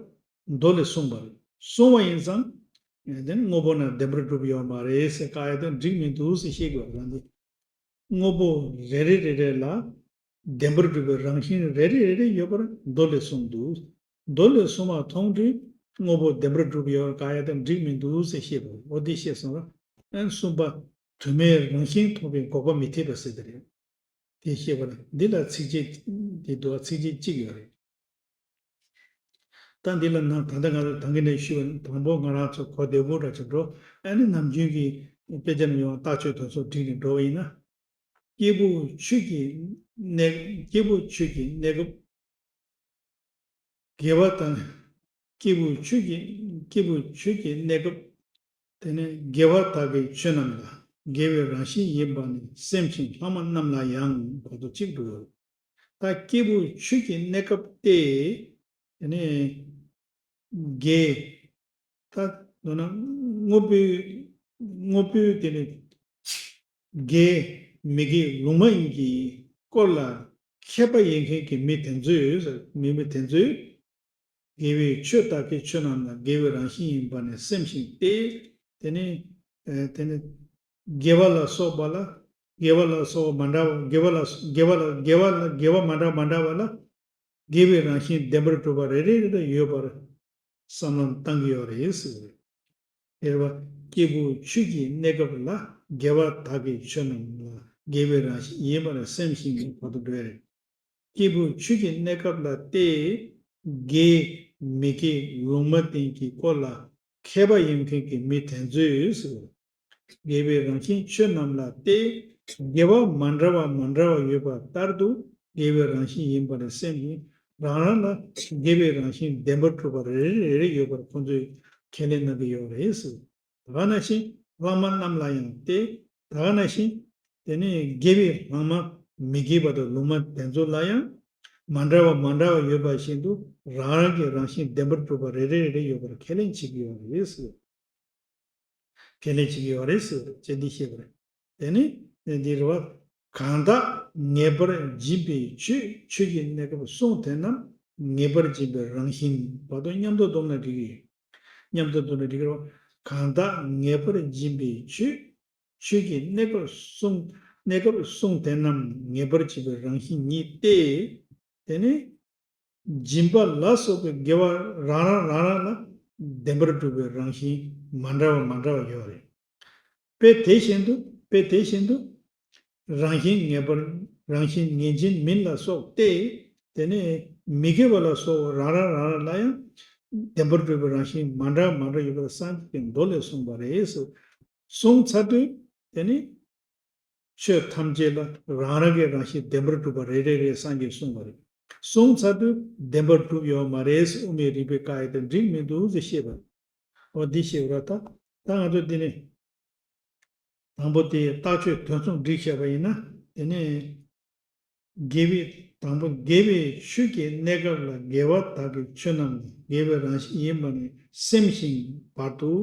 མདོ་ལས་གསུངས་པ་རེད། གསུངས་པ་ཡིན་ཙང་དེ་ནི་དངོས་པོ་རྣམས་བདེན་པར་གྲུབ་ཡོད་མ་རེད་ཟེར་བཀག་ཡ་དེ་འགྲིག་མི་འདུག་ཟེར་བཤད་དགོས་རང་དེ། དངོས་པོ་རེ་རེ་རེ་རེ་ལ་བདེན་པར་གྲུབ་པའི་རང་བཞིན་རེ་རེ་རེ་རེ་ཡོད་པར་མདོ་ལས་གསུངས་འདུག་མདོ་ལས་གསུངས་པ་མཐོང་དུས་དངོས་པོ་བདེན་པར་གྲུབ་ཡོད་པར་བཀག་ཡ་དེ་འགྲིག་མི་འདུག་ཟེར་བཤད་པ་རེད། འོ་དེ་བཤད་སོང་ར། ཨན་གསུམ་པ། དུ་མའི་རང་བཞིན་མཐོང་བའི་འགོག་པ་མི་འཐད་པ་ཟེར་དེ་རེད། དེ་བཤད་པ་ལ་འདི་ལ་ཚིགས་བཅད་དེ་འདུག་ཚིགས་བཅད་གཅིག་ཡོད་རེད། ད་འདི་ལ་ན་ད་ལྟ་ང་རང་ད་གིན་ནས་ཞུས་པ་ནི་དང་པོ་ང་རང་ཚོ་གོ་བདེ་པོ་འདྲ་ཅིག་འགྲོ། ཨ་ནི་ནམ་རྒྱུན་གྱི་དཔེ་ཆ་ནས་ཡོང་བ་རྟགས་ཆོས་དོན་ཚོགས་བསྒྲིགས་ནས་འགྲོ་བ་ཡིན་ན། སྐྱེས་བུ་ཆོས་ཀྱི་གནས། སྐྱེས་བུ་ཆོས་ཀྱི་གནས་སྐབས། དགེ་བ་དང་། སྐྱེས་བུ་ཆོས་ཀྱི། སྐྱེས་བུ་ཆོས་ཀྱི་གནས་སྐབས། དེ་ནས་དགེ་བ་དག་གི་ཆོས་རྣམས་ལ་དགེ་བའི་རང་བཞིན་ཡིན་པ་ནི་སེམས་ཤིང་ལྷག་མ་རྣམས་ལ་ཡང་བར་དུ་གཅིག་ཏུ་ཡོད། ད་སྐྱེས་བུ་ཆོས་ཀྱི་གནས་སྐབས་ཏེ། དེ་ནས་དགེ། ད་མདོར་ན་དངོས་པོའི། དངོས་པོའི་དེ་ནི་དགེ་མི་དགེ་ལུང་མ་ཡིན་གྱི་སྐོར་ལ་མཁས་པ་ཡིན་མཁན་གྱི་མི་དེ་ཚོས། མི་མི་དེ་ཚོས་དགེ་བའི་ཆོས་དག་གི་ཆོས་རྣམས་ལ་དགེ་བའི་རང་བཞིན་ཡིན་པ་ནི་སེམས་ཤིང་སྟེ། དེ་ནི་ཨ་དེ་ནི་དགེ་བ་ལ་སོགས་པ་ལ། དགེ་བ་ལ་སོགས་པ་མ་འདྲ་བ། དགེ་བ་ལ། དགེ་བ་ལ། དགེ་བ་ལ། དགེ་བ་མ་འདྲ་མ་འདྲ་བ་ལ། དགེ་བའི་རང་བཞིན་བདེན་པར་གྲུབ་པ་རེ་རེ་རེ་ཡོད་པར་བསམ་བློ་བཏང་གི་ཡོད་རེད་ཟེར། དེ་བ། སྐྱེས་བུ་ཆོས་ཀྱི་གནས་སྐབས་ལ་དགེ་བ་དག་གི་ཆོས་རྣམས་ལ་དགེ་བའི་རང་བཞིན་ཡིན་པར་སེམས་ཤིང་གི་བར་དུ་འགྲོ་ཡ་རེད། སྐྱེས་བུ་ཆོས་ཀྱི་གནས་སྐབས་ལ་སྟེ། དགེ་མི་དགེ་ལུང་མ་བསྟན་གྱི་སྐོར་ལ་མཁས་པ་ཡིན་མཁན་གྱི་མི་དེ་ཚོས་ཟེར། དགེ་བའི་རང་བཞིན་ཆོས་རྣམས་ལ་སྟེ། དགེ་བ་མ་འདྲ་བ་མ་འདྲ་བ་ཡོད་པ་ལྟར་དུ་དགེ་བའི་རང་བཞིན་ཡིན་པར་སེམས་ཀྱིས་རང་རང་ལ་དགེ་བའི་རང་བཞིན་བདེན་པར་གྲུབ་པ་རེ་རེ་རེ་རེ་ཡོད་པར་ཁོ་ཚོས་ཁས་ལེན་གནང་གི་ཡོད་རེད་ཟེར། ད་ག་ནང་བཞིན་ལྷག་མ་རྣམས་ལ་ཡང་སྟེ། ད་ག་ནང་བཞིན་དེ་ནི་དགེ་བའི་ལྷག་མ་མི་དགེ་བ་དང་ལུང་མ་དེ་ཚོ་ལ་ཡང་མ་འདྲ་བ་མ་འདྲ་བ་ཡོད་པ་བཞིན་དུ་རང་རང་གི་རང་བཞིན་བདེན་པར་གྲུབ་པ་རེ་རེ་རེ་རེ་ཡོད་པར་ཁས་ལེན་བྱེད་ཀྱི་ཡོད་རེད་ཟེར། ཁས་ལེན་བྱེད་ཀྱི་ཡོད་རེད་ཟེར་ཅེས་འདི་བཤད་པ་རེད། དེ་ནི་འདི་རེད་བ། གང་དག་ངེས་པར་འབྱིན་པའི་ཆོས། ཆོས་ཀྱི་གནས་སྐབས་གསུངས་དེ་རྣམས་ངེས་པར་འབྱིན་པའི་རང་བཞིན་བར་དུ་མཉམ་དུ་བསྡོམས་ན་འགྲིག་གི། མཉམ་དུ་བསྡོམས་ན་འགྲིག་གི་རེད་བ། གང་དག་ངེས་པར་འབྱིན་པའི་ཆོས། ཆོས་ཀྱི་གནས་སྐབས་གསུངས། གནས་སྐབས་གསུངས་དེ་རྣམས་ངེས་པར་འབྱིན་པའི་རང་བཞིན་ཉིད་དེ། དེ་ནི། སྦྱིན་པ་ལ་སོགས་པའི་དགེ་བ་རང་རང་རང་རང་ལ་བདེན་པར་གྲུབ་པའི་རང་བཞིན་མ་འདྲ་བ་མ་འདྲ་བ་ཡོད་རེད། དཔེ་དེ་བཞིན་དུ། དཔེ་དེ་བཞིན་དུ། རང་བཞིན་ངེས་པར། རང་བཞིན་ངེས་འབྱིན་མིན་ལ་སོགས་ཏེ། དེ་ནས་མི་དགེ་བ་ལ་སོགས་རང་རང་རང་རང་ལ་ཡང་བདེན་པར་གྲུབ་པའི་རང་བཞིན་མ་འདྲ་མ་འདྲ་ཡོད་པར་སངས་རྒྱས་ཀྱི་མདོ་ལས་གསུངས་པ་རེད། གསུངས་ཚར་དུས་དེ་ནི། ཆོས་ཐམས་ཅད་ལ་རང་རང་གི་རང་བཞིན་བདེན་པར་གྲུབ་པ་རེ་རེ་རེ་སངས་རྒྱས་གསུངས་པ་རེད། གསུངས་ཚར་དུས་བདེན་པར་གྲུབ་ཡོད་མ་རེད་ཟེར་དབུ་མའི་རིགས་པའི་བཀའ་ཡི་དེ་འགྲིག་མི་འདུག་ཟེར་བཤད་པ་རེད། འོ་འདི་བཤད་པ་རེད། ད་ད་ང་ཚོ་འདི་ནས་དང་པོ་དེ་རྟགས་ཆོས་དོན་གསུམ་བསྒྲིགས་བཤད་པ་ཡིན་ན། དེ་ནས་དགེ་བའི། དང་པོ་དགེ་བའི་ཆོས་ཀྱི་གནས་སྐབས་ལ་དགེ་བ་དག་གི་ཆོས་རྣམས་ལ་དགེ་བའི་རང་བཞིན་ཡིན་པ་ནི་སེམས་ཤིང་བར་དུ།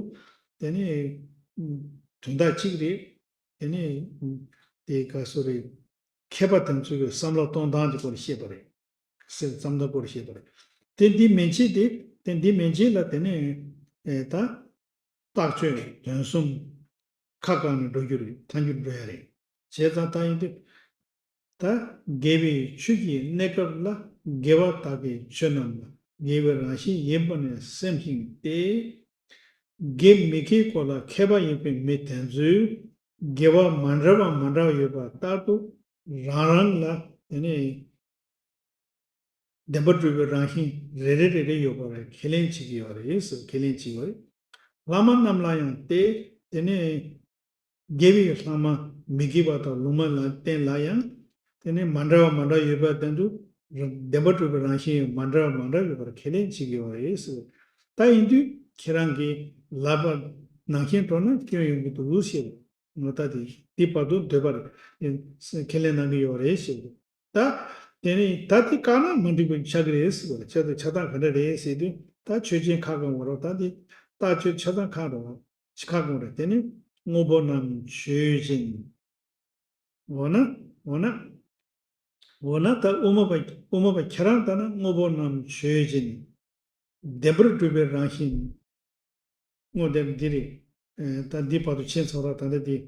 དེ་ནས་དོན་དག་གཅིག་རེད། དེ་ནས་དེ་ག་སོ་རེད། མཁས་པ་དེ་ཚོའི་བསམ་བློ་གཏོང་སྟངས་ཀྱི་སྐོར་བཤད་པ་རེད། སེམས་བསམ་སྟངས་སྐོར་བཤད་པ་རེད། དེ་འདི་མན་ཆད་དེ། དེ་འདི་མན་ཆད་ལ་དེ་ནས་ཨེ་ད་རྟགས་ཆོས་དོན་གསུམ་ཁ་བཀག་ནས་འགྲོ་རྒྱུ་རེད། ཐལ་འགྱུར་འགྲོ་ཡ་རེད། བྱས་ཙང་ད་ཡིན་དུས། ད་དགེ་བའི་ཆོས་ཀྱི་གནས་སྐབས་ལ་དགེ་བ་དག་གི་ཆོས་རྣམས་ལ་དགེ་བའི་རང་བཞིན་ཡིན་པ་ནི་སེམས་ཤིང་སྟེ། དགེ་མི་དགེའི་སྐོར་ལ་མཁས་པ་ཡིན་པའི་མི་དེ་ཚོས་དགེ་བ་མ་འདྲ་བ་མ་འདྲ་བ་ཡོད་པ་ལྟར་དུ་རང་རང་ལ་དེ་ནས་བདེན་པར་གྲུབ་པའི་རང་བཞིན་རེ་རེ་རེ་རེ་ཡོད་པ་རེད། ཁས་ལེན་བྱེད་ཀྱི་ཡོད་རེད་ཟེར། ཁས་ལེན་བྱེད་ཀྱི་ཡོད་རེད། བླ་མ་རྣམས་ལ་ཡང་སྟེ། དེ་ནས་དགེ་བའི་ལྷག་མ་མི་དགེ་བ་དང་ལུང་མ་ལ་བསྟན་ལ་ཡང་། དེ་ནས་མ་འདྲ་བ་མ་འདྲ་ཡོད་པ་དེ་ཚོ་བདེན་པར་གྲུབ་པའི་རང་བཞིན་མ་འདྲ་བ་མ་འདྲ་ཡོད་པར་ཁས་ལེན་བྱེད་ཀྱི་ཡོད་རེད་ཟེར། ད་ཡིན་དུས་ཁྱེད་རང་གིས་ལབ་པ་ནང་བཞིན་འགྲོ་ན་སྐྱོན་ཡོང་གི་འདུག་ཟེར། ངོ་ད་དེ་འདི་བར་དུ་འདོད་པར་ཁས་ལེན་གནང་གི་ཡོད་རེད་ཟེར། ད་དེ་ནས་ད་དེ་བཀག་ན་མ་འགྲིག་པ་ཆགས་ཀྱི་རེད་ཟེར་བ་རེད། ཆགས་དུས་ཆགས་སྟངས་ག་འདྲ་རེད་ཟེར་དུས། ད་ཆོས་ཅན་ཁ་བསྐང་བ་རེད། ད་དེ་རྟགས་ཆོས་ཆགས་སྟངས་ཁ་རེད། ཆི་ཁ་སྐོང་རེད། དེ་ནི་དངོས་པོ་རྣམས་ཆོས་ཅན། འོ་ན། འོ་ན། འོ་ན་ད་དབུ་མ་པ། དབུ་མ་པ་ཁྱེད་རང་ལྟར་ན་དངོས་པོ་རྣམས་ཆོས་ཅན། བདེན་པར་གྲུབ་པའི་རང་བཞིན། དངོས་དེ་འདི་རེད། ཨེ་ད་འདི་བར་དུ་ཕྱིན་ཚར་བ། ད་ལྟ་འདི།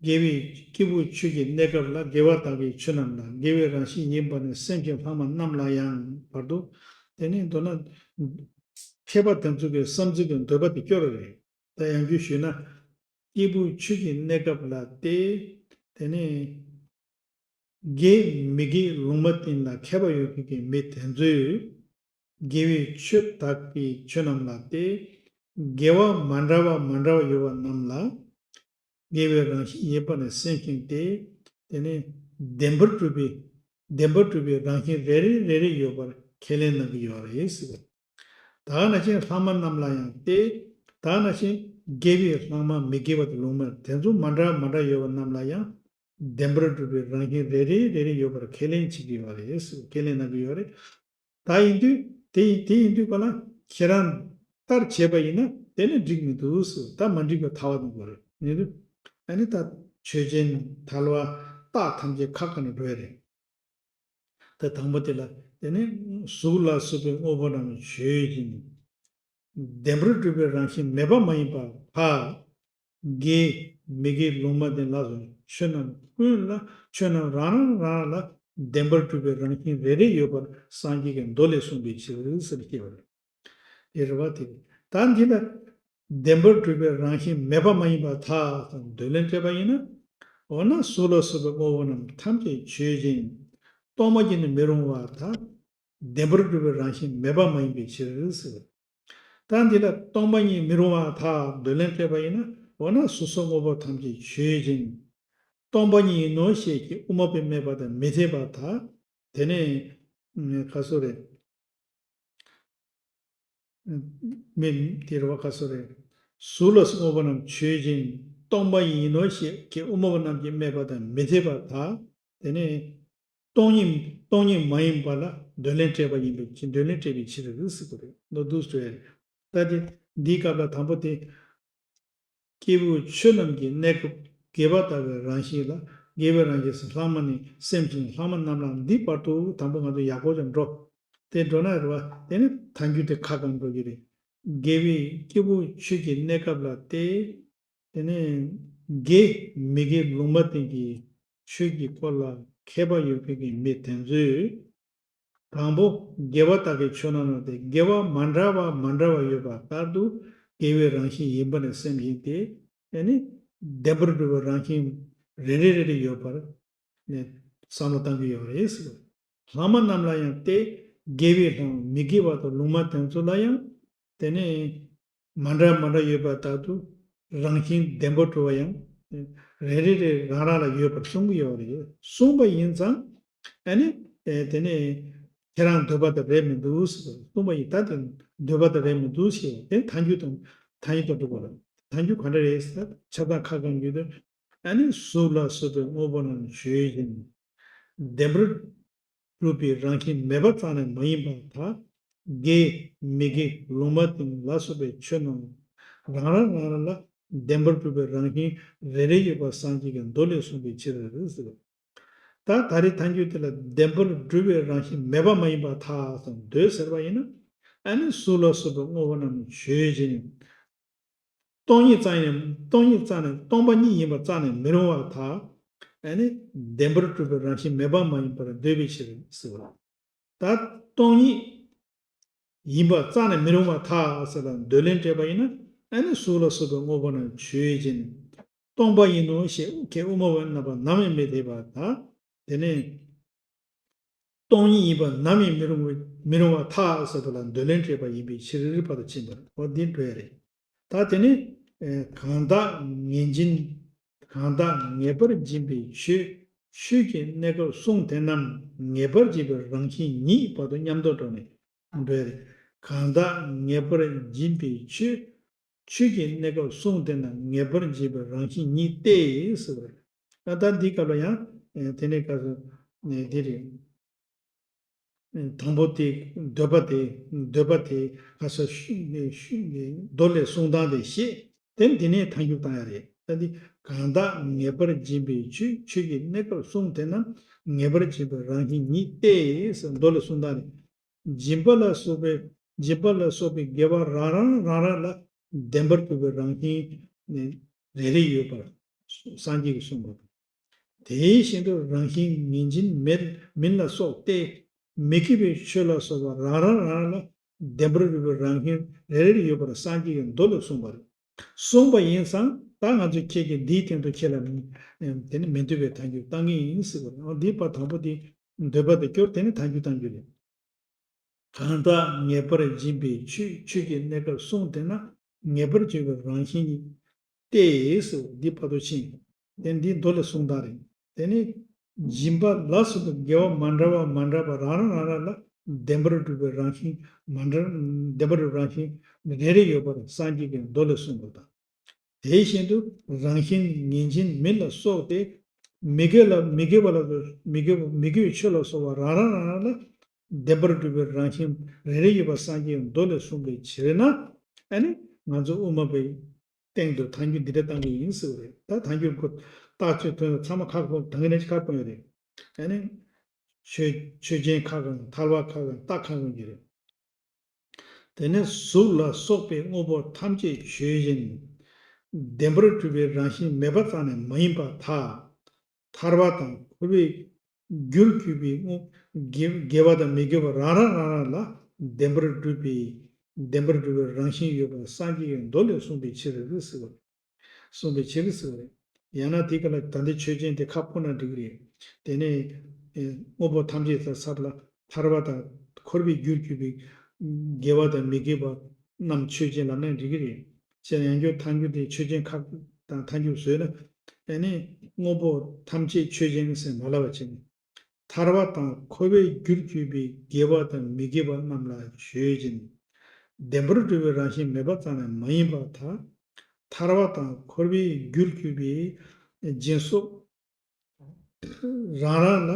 དགེ་བའི། སྐྱེས་བུ་ཆོས་ཀྱི་གནས་སྐབས་ལ་དགེ་བ་དག་གི་ཆོས་རྣམས་ལ་དགེ་བའི་རང་བཞིན་ཡིན་པ་ནི་སེམས་ཀྱི་ལྷག་མ་རྣམས་ལ་ཡང་བར་དུ། དེ་ནི་མདོར་ན། མཁས་པ་དེ་ཚོ་གི་བསམ་ཚུལ་གྱི་འདོད་པ་དེ་སྐྱོ་ར་རེད། ད་ཡང་བསྐྱར་ཞུས་ན། སྐྱེས་བུ་ཆོས་ཀྱི་གནས་སྐབས་ལ་སྟེ། དེ་ནི། དགེ་མི་དགེ་ལུང་མ་བསྟན་ལ་མཁས་པ་ཡོད་མཁན་གྱི་མི་དེ་ཚོས། དགེ་བའི་ཆོས་དག་པའི་ཆོས་རྣམས་ལ་སྟེ། དགེ་བ་མ་འདྲ་བ་མ་འདྲ་བ་ཡོད་པ་རྣམས་ལ། དགེ་བའི་རང་བཞིན་ཡིན་པ་ནི་སེམས་ཅན་ཏེ། དེ་ནི་བདེན་པར་གྲུབ་པའི་བདེན་པར་གྲུབ་པའི་རང་བཞིན་རེ་རེ་རེ་རེ་ཡོད་པར་ཁས་ལེན་གནང་གི་ཡོད་རེད་ཟེར། ད་ག་ནང་བཞིན་ལྷག་མ་རྣམས་ལ་ཡང་སྟེ། ད་ག་ནང་བཞིན་དགེ་བའི་ལྷག་མ་མི་དགེ་བ་དང་ལུང་མ་དེ་ཚོ་མ་འདྲ་མ་འདྲ་ཡོད་པ་རྣམས་ལ་ཡང་བདེན་པར་གྲུབ་པའི་རང་བཞིན་རེ་རེ་རེ་རེ་ཡོད་པར་ཁས་ལེན་བྱེད་ཀྱི་ཡོད་རེད་ཟེར་ཁས་ལེན་གནང་གི་ཡོད་རེད། ད་ཡིན་དུས་དེ་ཡིན་དེ་ཡིན་དུས་ག་ལ་ཁྱེད་རང་ལྟར་བྱས་པ་ཡིན་ན་དེ་ནི་འགྲིག་མི་འདུག་ཟེར། ད་མ་འགྲིག་པའི་ཐལ་བ་འདུག་གོ་རེད། ཡིན་དུས་ཨ་ནི་ད་ཆོས་ཅན་ཐལ་བ་རྟགས་ཐམས་ཅད་ཁ་བཀག་ནས་འགྲོ་ཡ་རེད། ད་དང་པོ་དེ་ལ་དེ་ནི་གཟུགས་ལ་སོགས་པའི་དངོས་པོ་རྣམས་ཆོས་ཅན། བདེན་པར་གྲུབ་པའི་རང་བཞིན་མེད་པ་མ་ཡིན་པར་ཐལ། དགེ་མི་དགེ་ལུང་མ་བསྟན་ལ་སོགས་ཆོས་རྣམས་ཀུན་ལ་ཆོས་རྣམས་རང་རང་རང་རང་ལ་བདེན་པར་གྲུབ་པའི་རང་བཞིན་རེ་རེ་ཡོད་པར་སངས་རྒྱས་ཀྱི་མདོ་ལས་གསུངས་པའི་ཕྱིར་ཟེར་སྐྱེ་བ་རེད། དེ་རེད་བ་དེ་རེད། ད་འདི་ལ་བདེན་པར་གྲུབ་པའི་རང་བཞིན་མེད་པ་མ་ཡིན་པར་ཐལ་དང་འདོད་ལན་སྤྲད་པ་ཡིན་ན། འོ་ན་གཟུགས་ལ་སོགས་པའི་དངོས་པོ་རྣམས་ཐམས་ཅད་ཆོས་ཅན། སྟོང་པ་ཉིད་ནི་མི་རུང་བར་ཐལ། བདེན་པར་གྲུབ་པའི་རང་བཞིན་མེད་པ་མ་ཡིན་པའི་ཕྱིར་ཟེར། ད་འདི་ལ་སྟོང་པ་ཉིད་མི་རུང་བར་ཐལ་འདོད་ལན་སྤྲད་པ་ཡིན་ན། འོ་ན་གཟུགས་སོགས་དངོས་པོ་ཐམས་ཅད་ཆོས་ཅན། སྟོང་པ་ཉིད་ཡིན་ནོ་ཞེས་ཀྱི་དབུ་མ་པས་སྨྲས་པ་དང་མི་འཐད་པར་ཐལ། དེ་ནས་ཁ་སོ་རེད། མིན་དེ་རེད་བ་ཁ་སོ་རེད། གཟུགས་ལ་སོགས་དངོས་པོ་རྣམས་ཆོས་ཅན། སྟོང་པ་ཉིད་ཡིན་ནོ་ཞེས་ཀྱི་དབུ་མ་པ་རྣམས་ཀྱིས་སྨྲས་པ་དང་མི་འཐད་པར་ཐལ། དེ་ནས་སྟོང་ཉིད་སྟོང་ཉིད་མ་ཡིན་པ་ལ་འདོད་ལན་སྤྲད་པ་ཡིན་པའི་ཕྱིར་འདོད་ལན་སྤྲད་པའི་ཕྱིར་རེད་ཟེར་གྱི་རེད། མདོར་བསྡུས་སུ་རེད། ད་དེ་འདིའི་སྐབས་ལ་དང་པོ་དེ། སྐྱེས་བུ་ཆོས་རྣམས་ཀྱི་གནས་སྐབས་དགེ་བ་ལྟ་བུའི་རང་བཞིན་ལ་དགེ་བའི་རང་བཞིན་ལྷག་མ་ནི་སེམས་ཅན་ལྷག་མ་རྣམས་ལ་འདི་བར་དུ་དང་པོ་ང་ཚོ་ཡག་པོ་ཅིག་འགྲོ། དེ་འགྲོ་ན་རེད་བ། དེ་ནི་ཐལ་འགྱུར་དེ་ཁ་གང་འགྲོ་རྒྱུ་རེད། དགེ་བའི་སྐྱེས་བུ་ཆོས་ཀྱི་གནས་སྐབས་ལ་སྟེ། དེ་ནས་དགེ་མི་དགེ་ལུང་མ་བསྟན་གྱི་ཆོས་ཀྱི་སྐོར་ལ་མཁས་པ་ཡོད་མཁན་གྱི་མི་དེ་ཚོས། དང་པོ་དགེ་བ་དག་གི་ཆོས་རྣམས་ལ་སྟེ་དགེ་བ་མ་འདྲ་བ་མ་འདྲ་བ་ཡོད་པ་ལྟར་དུ་དགེ་བའི་རང་བཞིན་ཡིན་པ་ནི་སེམས་ཅན་ཏེ། ཨ་ནི་བདེན་པར་གྲུབ་པའི་རང་བཞིན་རེ་རེ་རེ་རེ་ཡོད་པར་ནི་བསམ་བློ་བཏང་གི་ཡོད་རེད་ཟེར། ལྷག་མ་རྣམས་ལ་ཡང་སྟེ་དགེ་བའི་ལྷག་མི་དགེ་བ་དང་ལུང་མ་དེ་ཚོ་ལ་ཡང་དེ་ནི། མ་འདྲ་མ་འདྲ་ཡོད་པ་ལྟར་དུ་རང་བཞིན་བདེན་པར་གྲུབ་པ་ཡང་རེ་རེ་རེ་རང་རང་ལ་ཡོད་པར་གསུང་གི་ཡོད་རེད། གསུངས་པ་ཡིན་ཙང་ཨ་ནི་དེ་ནས་ཁྱེད་རང་འདོད་པ་དང་རེད་མི་འདུག་ཟེར། གསུངས་པ་ཡིན་ད་དེ་འདོད་པ་དང་རེད་མི་འདུག་ཞེས་དེ་ཐལ་འགྱུར་དང་ཐལ་འགྱུར་དང་འགྲོ་དགོས་རེད། ཐལ་འགྱུར་ག་འདྲ་རེད་ཟེར་ཆ་ཚང་ཁ་གང་འགྱུར་དུ་ཨ་ནི་གཟུགས་ལ་སོགས་པའི་དངོས་པོ་རྣམས་ཆོས་ཅན། བདེན་པར་གྲུབ་པའི་རང་བཞིན་མེད་པ་རྩ་ནས་མ་ཡིན་པར་ཐལ། དགེ་མི་དགེ་ལུང་མ་བསྟན་ལ་སོགས་པའི་ཆོས་རྣམས་རང་རང་རང་རང་ལ་བདེན་པར་གྲུབ་པའི་རང་བཞིན་རེ་རེ་ཡོད་པ་སངས་རྒྱས་ཀྱི་མདོ་ལས་གསུངས་པའི་ཕྱིར་ཟེར། ད་ད་རེས་ཐལ་འགྱུར་དེ་ལ་བདེན་པར་གྲུབ་པའི་རང་བཞིན་མེད་པ་མ་ཡིན་པར་ཐལ་ཟེར་འདོད་ཟེར་བ་ཡིན་ན། ཨ་ནི་གཟུགས་ལ་སོགས་པའི་དངོས་པོ་རྣམས་ཆོས་ཅན། སྟོང་ཉིད་རྩ་ནས་སྟོང་ཉིད་རྩ་ནས་སྟོང་པ་ཉིད་ཡིན་པ་རྩ་ནས་མི་རུང་བར་ཐལ། ཨ་ནི་བདེན་པར་གྲུབ་པའི་རང་བཞིན་མེད་པ་མ་ཡིན་པར་འདོད་པའི་ཕྱིར་ཟེར་བ། ད་སྟོང་ཉིད་ཡིན་པ་རྩ་ནས་མི་རུང་བར་ཐལ་ཟེར་ལ་འདོད་ལན་སྤྲད་པ་ཡིན་ན། ཨ་ནི་གཟུགས་ལ་སོགས་པའི་དངོས་པོ་རྣམས་ཆོས་ཅན། སྟོང་པ་ཡིན་ནོ་ཞེས་ཁས་དབུ་མ་པ་རྣམས་པ་ནམ་ཡང་མི་འཐད་པར་ཐལ། དེ་ནས། སྟོང་ཉིད་ཡིན་པ་ནམ་ཡང་མི་རུང་བའི་མི་རུང་བར་ཐལ་ཟེར་བ་ལ་འདོད་ལན་སྤྲད་པ་ཡིན་པའི་ཕྱིར་བར་དུ་ཕྱིན་པ་འོ་འདི་འགྲོ་ཡ་རེད། ད་དེ་ནི་གང་དག་ངེས་འབྱིན་གང་དག་ངེས་པར་འབྱིན་པའི་ཆོས་ཆོས་ཀྱི་གནས་སྐབས་གསུམ་དེ་རྣམས་ངེས་པར་འབྱིན་པའི་རང་བཞིན་ཉིད་བར་དུ་མཉམ་དུ་འགྲོ་ནས་འགྲོ་ཡ་རེད། གང་དག་ངེས་པར་འབྱིན་པའི་ཆོས། ཆོས་ཀྱི་གནས་སྐབས་གསུམ་དེ་རྣམས་ངེས་པར་འབྱིན་པའི་རང་བཞིན་ཉིད་དེ་ཟེར་བ་རེད། ད་ལྟ་འདིའི་སྐབས་ལ་ཡང་དེ་ནས་ག་ཚོད་འདི་རེད། དང་པོ་དེ་འདོད་པ་དེ་འདོད་པ་དེ་ག་ཚོད་མདོ་ལས་གསུང་སྟངས་དེ་བཤད་དེ་འདི་ནས་ཐལ་འགྱུར་བཏང་ཡ་རེད། ད་འདི་གང་དག་ངེས་པར་འབྱིན་པའི་ཆོས་ཆོས་ཀྱི་གནས་སྐབས་གསུམ་དེ་རྣམས་ངེས་པར་འབྱིན་པའི་རང་བཞིན་ཉིད་དེ་ཟེར་མདོ་ལས་གསུང་སྟངས་རེད། སྦྱིན་པ་ལ་སོགས་པའི་སྦྱིན་པ་ལ་སོགས་པའི་དགེ་བ་རང་རང་རང་རང་ལ་བདེན་པར་གྲུབ་པའི་རང་བཞིན་ནི་རེ་རེ་ཡོད་པར་སངས་རྒྱས་ཀྱིས་གསུངས་པ་དང་། དེ་བཞིན་དུ་རང་བཞིན་ངེས་འབྱིན་མེད་མིན་ལ་སོགས་ཏེ། མི་སྐྱེ་བའི་ཆོས་ལ་སོགས་པ་རང་རང་རང་ལ་བདེན་པར་གྲུབ་པའི་རང་བཞིན་རེ་རེ་ཡོད་པར་སངས་རྒྱས་ཀྱིས་མདོ་ལས་གསུངས་པ་རེད། གསུངས་པ་ཡིན་ཙང་ད་ང་ཚོས་ཁྱེད་ཀྱིས་འདིའི་སྟེང་དུ་ཁྱེད་ལ་དེ་ནི་མི་འདོད་པའི་ཐལ་འགྱུར་བཏང་གི་ཡིན་ཟེར་བ་རེད། འདིའི་བར་དང་པོ་དེ་འདོད་པ་དེ་སྐྱོར་དེ་ནི་ཐལ་འགྱུར་བཏང་རྒྱུ་རེད། གང་དག་ངེས་པར་འབྱིན་པའི་ཆོས། ཆོས་ཀྱི་གནས་སྐབས་གསུམ་དེ་ན་ངེས་པར་འབྱིན་པའི་རང་བཞིན་ཉིད་དེ་ཟེར་འདི་བར་དུ་ཕྱིན། དེ་འདི་མདོ་ལས་གསུངས་སྟངས་རེད། དེ་ནི་སྦྱིན་པ་ལ་སོགས་པའི་དགེ་བ་མ་འདྲ་བ་མ་འདྲ་བ་རང་རང་རང་རང་ལ་བདེན་པར་གྲུབ་པའི་རང་བཞིན་མ་འདྲ། བདེན་པར་གྲུབ་རང་བཞིན་རེ་རེ་ཡོད་པར་སངས་རྒྱས་ཀྱིས་མདོ་ལས་གསུངས་པ་དང་། དེ་བཞིན་དུ་རང་བཞིན་ངེས་འབྱིན་མིན་ལ་སོགས་ཏེ། མི་དགེ་ལ་མི་དགེ་བ་ལ་མི་དགེ་མི་དགེ་བའི་ཆོས་ལ་སོགས་པ་རང་རང་རང་རང་ལ་བདེན་པར་གྲུབ་པའི་རང་བཞིན་རེ་རེ་ཡོད་པ་སངས་རྒྱས་མདོ་ལས་གསུངས་པའི་ཕྱིར་ན། ཨ་ནི་ང་ཚོ་དབུ་མ་པའི་སྟེང་དུ་ཐལ་འགྱུར་འདི་འདྲ་བཏང་གི་ཡིན་ཟེར་བ་རེད། ད་ཐལ་འགྱུར་ཁོ་རྟགས་ཆོས་ཐོན་ཚང་མ་ཁག་པོ་ད་ག་ནས་ཁག་པོ་ཡོད་རེད། ཨ་ནི་ཆོས་ཆོས་ཅན་ཁག་གང་ཐལ་བ་ཁག་གང་རྟགས་ཁག་གང་གི་རེད། དེ་ནས་གཟུགས་ལ་སོགས་པའི་དངོས་པོ་ཐམས་ཅད་ཆོས་ཅན། བདེན་པར་གྲུབ་པའི་རང་བཞིན་མེད་པ་ཙམ་ནས་མ་ཡིན་པར་ཐལ། ཐར་པ་དང་འཁོར་བའི་རྒྱུར་གྱུར་པའི་དངོས་དགེ་དགེ་བ་དང་མི་དགེ་བ་རང་རང་རང་རང་ལ་བདེན་པར་གྲུབ་པའི་བདེན་པར་གྲུབ་པའི་རང་བཞིན་ཡོད་པར་སངས་རྒྱས་ཀྱིས་མདོ་ལས་གསུངས་པའི་ཕྱིར་ཟེར་བ་རེད། གསུངས་པའི་ཕྱིར་ཟེར་བ་རེད། ཡང་ན་དེ་ག་ལ་ད་ལྟའི་ཆོས་ཅན་དེ་ཁག་པོ་ན་འགྲིག་གི་རེད། དེ་ནས་ཨེ་དངོས་པོ་ཐམས་ཅད་ཟེར་ཚར་ལ་ཐར་པ་དང་འཁོར་བའི་རྒྱུར་གྱུར་པའི་དགེ་བ་དང་མི་དགེ་བ་རྣམས་ཆོས་ཅན་ལབ་ན་འགྲིག་གི་རེད། ཅེས་ཡང་བསྐྱར་ཐལ་འགྱུར་དེ་ཆོས་ཅན་ཁག་དང་ཐལ་འགྱུར་བཟོས་ན། ཨེ་ནི་དངོས་པོ་ཐམས་ཅད་ཆོས་ཅན་ཟེར་མ་ལབ་པ་བྱས་ནས། ཐར་པ་དང་འཁོར་བའི་རྒྱུར་གྱུར་པའི་དགེ་བ་དང་མི་དགེ་བ་རྣམས་ལ་ཆོས་ཅན། བདེན་པར་གྲུབ་པའི་རང་བཞིན་མེད་པ་ཙམ་ལས་མ་ཡིན་པར་ཐལ། ཐར་པ་དང་འཁོར་བའི་རྒྱུར་གྱུར་པའི་སྦྱིན་སོགས་རང་རང་ལ་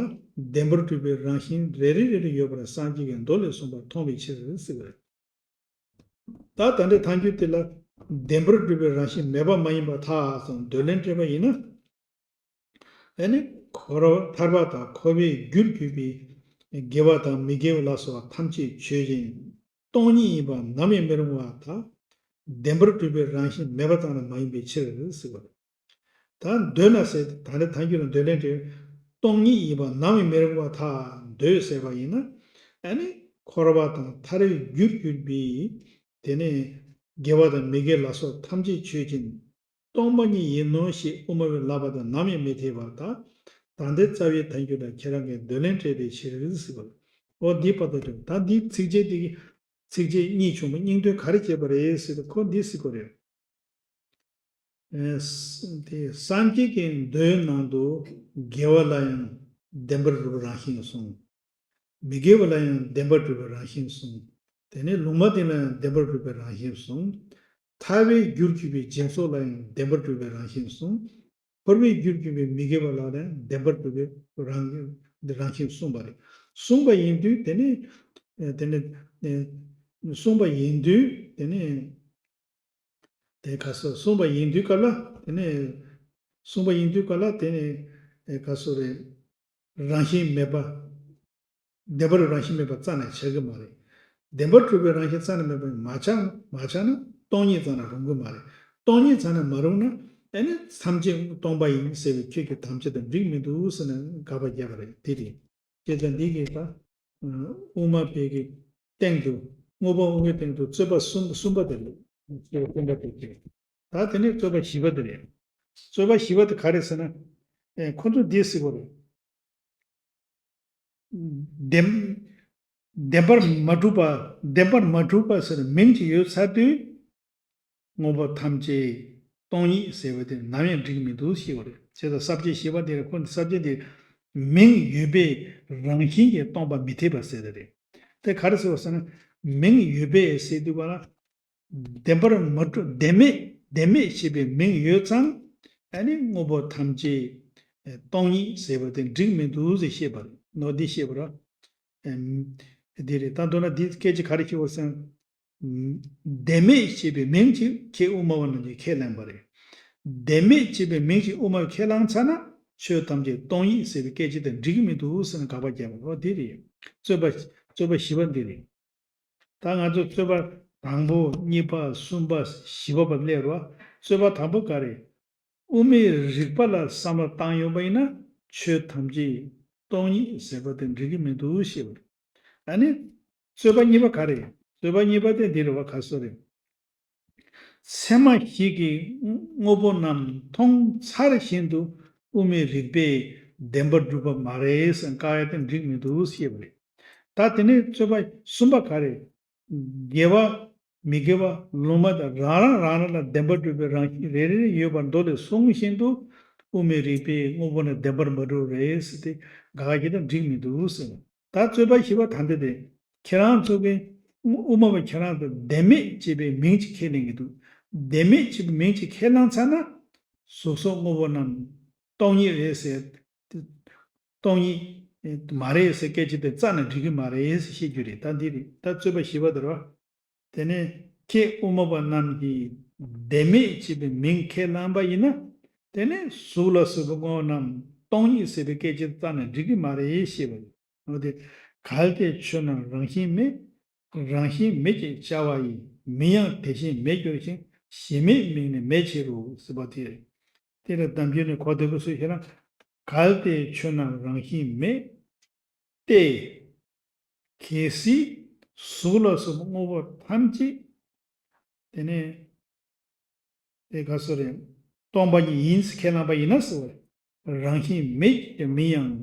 བདེན་པར་གྲུབ་པའི་རང་བཞིན་རེ་རེ་རེ་རེ་ཡོད་པར་སངས་རྒྱས་ཀྱིས་མདོ་ལས་གསུངས་པ་མཐོང་བའི་ཕྱིར་ཟེར་བ་རེད། ད་ད་ལྟའི་ཐལ་འགྱུར་དེ་ལ་བདེན་པར་གྲུབ་པའི་རང་བཞིན་མེད་པ་མ་ཡིན་པར་ཐལ་ཟེར་འདོད་ལན་སྤྲད་པ་ཡིན་ན། ཨ་ནི་འཁོར་བ་ཐར་པ་དང་འཁོར་བའི་རྒྱུར་གྱུར་པའི་དགེ་བ་དང་མི་དགེ་བ་ལ་སོགས་པ་ཐམས་ཅད་ཆོས་ཅན། སྟོང་ཉིད་ཡིན་པ་ནམ་ཡང་མི་རུང་བར་ཐལ། བདེན་པར་གྲུབ་པའི་རང་བཞིན་མེད་པ་ཙམ་ལས་མ་ཡིན་པའི་ཕྱིར་ཟེར་བ་རེད། ད་འདོད་ན་ཟེར་ད་ནི་ཐལ་འགྱུར་ལ་འདོད་ལན་སྤྲད། སྟོང་ཉིད་ཡིན་པ་ནམ་ཡང་མི་རུང་བར་ཐལ། འདོད་ཟེར་བ་ཡིན་ན། ཨ་ནི་འཁོར་བ་དང་ཐར་པའི་རྒྱུར་གྱུར་པའི་དེ་ནས་དགེ་བ་དང་མི་དགེ་ལ་སོགས་ཐམས་ཅད་ཆོས་ཅན། སྟོང་པ་ཉིད་ཡིན་ནོ་ཞེས་དབུ་མ་པས་ལབ་པ་དང་ནམ་ཡང་མི་འཐད་པར་ཐལ། ད་ལྟའི་རྩ་བའི་ཐལ་འགྱུར་ལ་ཁྱེད་རང་གིས་འདོད་ལན་སྤྲད་པའི་ཕྱིར་ཟེར་བ། འོ་འདི་བར་དུ་དྲན། ད་འདི་ཚིགས་བཅད་འདི་གི་ཚིགས་བཅད་གཉིས་བྱུང་བ་སྙིང་དོན་ག་རེ་བྱས་པ་རེད་ཟེར་ན་ཁོ་འདི་ཟེར་གོ་རེད། ཨེ་ས་དེ་སངས་རྒྱས་ཀྱི་མདོའི་ནང་དུ་དགེ་བ་ལ་ཡང་བདེན་པར་གྲུབ་པའི་རང་བཞིན་གསུངས། མི་དགེ་བ་ལ་ཡང་བདེན་པར་གྲུབ་པའི་རང་བཞིན་གསུངས། དེ་ནས་ལུང་མ་བསྟན་ལ་ཡང་བདེན་པར་གྲུབ་པའི་རང་བཞིན་གསུངས། ཐར་པའི་རྒྱུར་གྱུར་པའི་སྦྱིན་སོགས་ལ་ཡང་བདེན་པར་གྲུབ་པའི་རང་བཞིན་གསུངས། འཁོར་བའི་རྒྱུར་གྱུར་པའི་མི་དགེ་བ་ལ་ཡང་བདེན་པར་གྲུབ་པའི་རང་རང་བཞིན་གསུངས་པ་རེད། གསུངས་པ་ཡིན་དུས་དེ་ནས་ཨེ་དེ་ནས་ཨེ་གསུངས་པ་ཡིན་དུས་དེ་ནས། དེ་ག་སོ་གསུངས་པ་ཡིན་དུས་སྐབས་ལ་དེ་ནས་གསུངས་པ་ཡིན་དུས་སྐབས་ལ་དེ་ནས་ཨེ་ག་སོ་རེད། རང་བཞིན་མེད་པ། བདེན་པར་རང་བཞིན་མེད་པ་རྩ་ནས་ཆགས་ཀྱི་མ་རེད། བདེན་པར་གྲུབ་པའི་རང་བཞིན་རྩ་ནས་མེད་པ་མ་ཆགས་མ་ཆགས་ན་སྟོང་ཉིད་རྩ་ནས་རུང་གི་མ་རེད། སྟོང་ཉིད་རྩ་ནས་མ་རུང་ན་ཨེ་ནི་ཐམས་ཅད་སྟོང་པ་ཡིན་ཟེར་བའི་ཁྱོད་ཀྱི་དམ་བཅའ་དང་འགྲིག་མི་འདུག་ཟེར་ནས་དགག་པ་བརྒྱབ་པ་རེད། དེ་རེད། བྱས་ཙང་འདི་གིས་ད་དབུ་མ་པའི་གི་སྟེང་དུ་དངོས་པོ་དངོས་པོའི་སྟེང་དུ་རྩོད་པ་གསུམ་གསུམ་པ་དེ་རེད། རྩོད་པ་གསུམ་པ་དེ་རེད། ད་དེ་ནས་རྩོད་པ་བཞི་པ་དེ་རེད། རྩོད་པ་བཞི་པ་དེ་ག་རེད་ཟེར་ན། ཨེ་ཁོ་ཚོ་འདི་ཟེར་བ་རེད། བདེན་བདེན་པར་མ་གྲུབ་པ། བདེན་པར་མ་གྲུབ་པ་ཟེར་མིང་ཅིག་ཡོད་ཚར་དུས། དངོས་པོ་ཐམས་ཅད་སྟོང་ཉིད་ཟེར་བ་དེ་ནམ་ཡང་འགྲིག་མི་འདུག་ཞེས་པ་རེད། བྱས་ཙང་ས་བཅད་བཞི་པ་དེ་རེད། ཁོ་ས་བཅད་དེ་མིང་ཡོད་པའི་རང་བཞིན་གྱིས་སྟོང་པ་མི་འཐད་པ་ཟེར་བ་རེད། དེ་ག་རེ་ཟེར་བ་ཟེར་ན། མིང་ཡོད་པའི་ཟེར་དུས་ག་ལ། བདེན་པར་མ་གྲུབ། བདེན་མེད་བདེན་མེད་ཞེས་པའི་མིང་ཡོད་ཙང་། ཨ་ནི་དངོས་པོ་ཐམས་ཅད་སྟོང་ཉིད་ཟེར་བ་དེ་འགྲིག་མི་འདུག་ཟེར་བཤད་པ་རེད། ནོར་འདི་བཤད་པ་རེད། ཨེམ། འདི་རེད། ད་མདོར་ན་འདི་སྐད་ཆ་ག་རེ་བཤད་པ་ཟེར་ན། བདེན་མེད་ཞེས་པའི་མིང་ཅིག་ཁྱེད་དབུ་མ་པ་རྣམས་ཀྱིས་ཁས་ལེན་པ་རེད། བདེན་མེད་ཅེས་པའི་མིང་ཅིག་དབུ་མ་པས་ཁས་བླངས་ཚར་ན་ཆོས་ཐམས་ཅད་སྟོང་ཉིད་ཟེར་བའི་སྐད་ཆ་དེ་འགྲིག་གི་མི་འདུག་ཟེར་ནས་དགག་པ་བརྒྱབ་པ་རེད། འདི་རེད། རྩོད་པ་རྩོད་པ་བཞི་པ་འདི་རེད། ད་ང་ཚོ་རྩོད་པ་དང་པོ་གཉིས་པ་གསུམ་པ་བཞི་པ་བར་སླེབས་རོགས། རྩོད་པ་དང་པོ་ག་རེ། དབུ་མའི་རིགས་པ་ལ་བསམ་བློ་བཏང་ཡོང་བ་ཡིན་ན་ཆོས་ཐམས་ཅད་སྟོང་ཉིད་ཟེར་བ་དེ་འགྲིག་གི་མི་འདུག་ཞེས་པ་རེད། ཨ་ནི། རྩོད་པ་གཉིས་པ་ག་རེ། རྩོད་པ་གཉིས་པ་དེ་འདི་རེད་བ། ག་སོ་རེད། ཚད་མ་བཞི་གིས་དངོས་པོ་རྣམས་མཐོང་ཚར་བཞིན་དུ་དབུ་མའི་རིགས་པས་བདེན་པར་གྲུབ་པ་མ་རེད་ཟེར་བཀག་ཡ་དེ་འགྲིག་མི་འདུག་ཞེས་པ་རེད། ད་ ད་དེ་ནས་རྩོད་པ་གསུམ་པ་ག་རེ། དགེ་བ་མི་དགེ་བ་ལུང་མ་དང་རང་རང་རང་རང་ལ་བདེན་པར་གྲུབ་པའི་རང་བཞིན་རེ་རེ་ཡོད་པར་མདོ་ལས་གསུངས་བཞིན་དུ་དབུ་མའི་རིགས་པས་དངོས་པོ་ནི་བདེན་པར་མ་གྲུབ་རེད་ཟེར་ཏེ་དགག་གི་དང་འགྲིག་མི་འདུག་ཟེར། ད་རྩོད་པ་བཞི་པ་ད་འདི་དེ་ཁྱེད་རང་ཚོ་གི་དབུ་མ་པ་ཁྱེད་རང་ཚོ་བདེན་མེད་ཅེས་པའི་མིང་ཅིག་ཁས་ལེན་གྱི་འདུག་བདེན་མེད་ཅེས་པའི་མིང་ཅིག་ཁས་བླངས་ཚར་ན་གཟུགས་སོགས་དངོས་པོ་རྣམས་སྟོང་ཉིད་རེད་ཟེར། སྟོང་ཉིད་མ་རེད་ཟེར་སྐད་ཆ་དེ་རྩ་ནས་འགྲིག་གི་མ་རེད་ཟེར་བཤད་རྒྱུ་རེད། ད་འདི་རེད། ད་རྩོད་པ་བཞི་པ་དེ་རེད་བ། དེ་ནས་ཁྱེད་དབུ་མ་པ་རྣམས་ཀྱིས་བདེན་མེད་ཅེས་པའི་མིང་ཁས་བླངས་པ་ཡིན་ན། དེ་ནས་གཟུགས་ལ་སོགས་པའི་དངོས་པོ་རྣམས་སྟོང་ཉིད་ཟེར་བའི་སྐད་ཆ་རྩ་ནས་འགྲིག་གི་མ་རེད་ཞེས་པ་ཡིན། འོ་དེ། གལ་ཏེ་ཆོས་རྣམས་རང་བཞིན་མེད། རང་བཞིན་མེད་ཅེས་བྱ་བ་ཡི་མིང་ཡང་དེ་བཞིན་མེད་འགྱུར་ཞིང་གཞི་མེད་མིང་ནི་མེད་ཕྱིར་རོ་ཟེར་བ་དེ་རེད། དེ་ལ་གཏམ་རྒྱུད་ནི་གོ་བདེ་པོ་སུ་ཞེ་ན། གལ་ཏེ་ཆོས་རྣམས་རང་བཞིན་མེད། ཏེ། གལ་སྲིད་གཟུགས་ལ་སོགས་པའི་དངོས་པོ་ཐམས་ཅད། དེ་ནས། དེ་ག་སོ་རེད། སྟོང་པ་ཉིད་ཡིན་ཟེར་ཁས་བླངས་པ་ཡིན་ན་ཟེར་བ་རེད། རང་བཞིན་མེད་ཀྱི་མིང་ཡང་།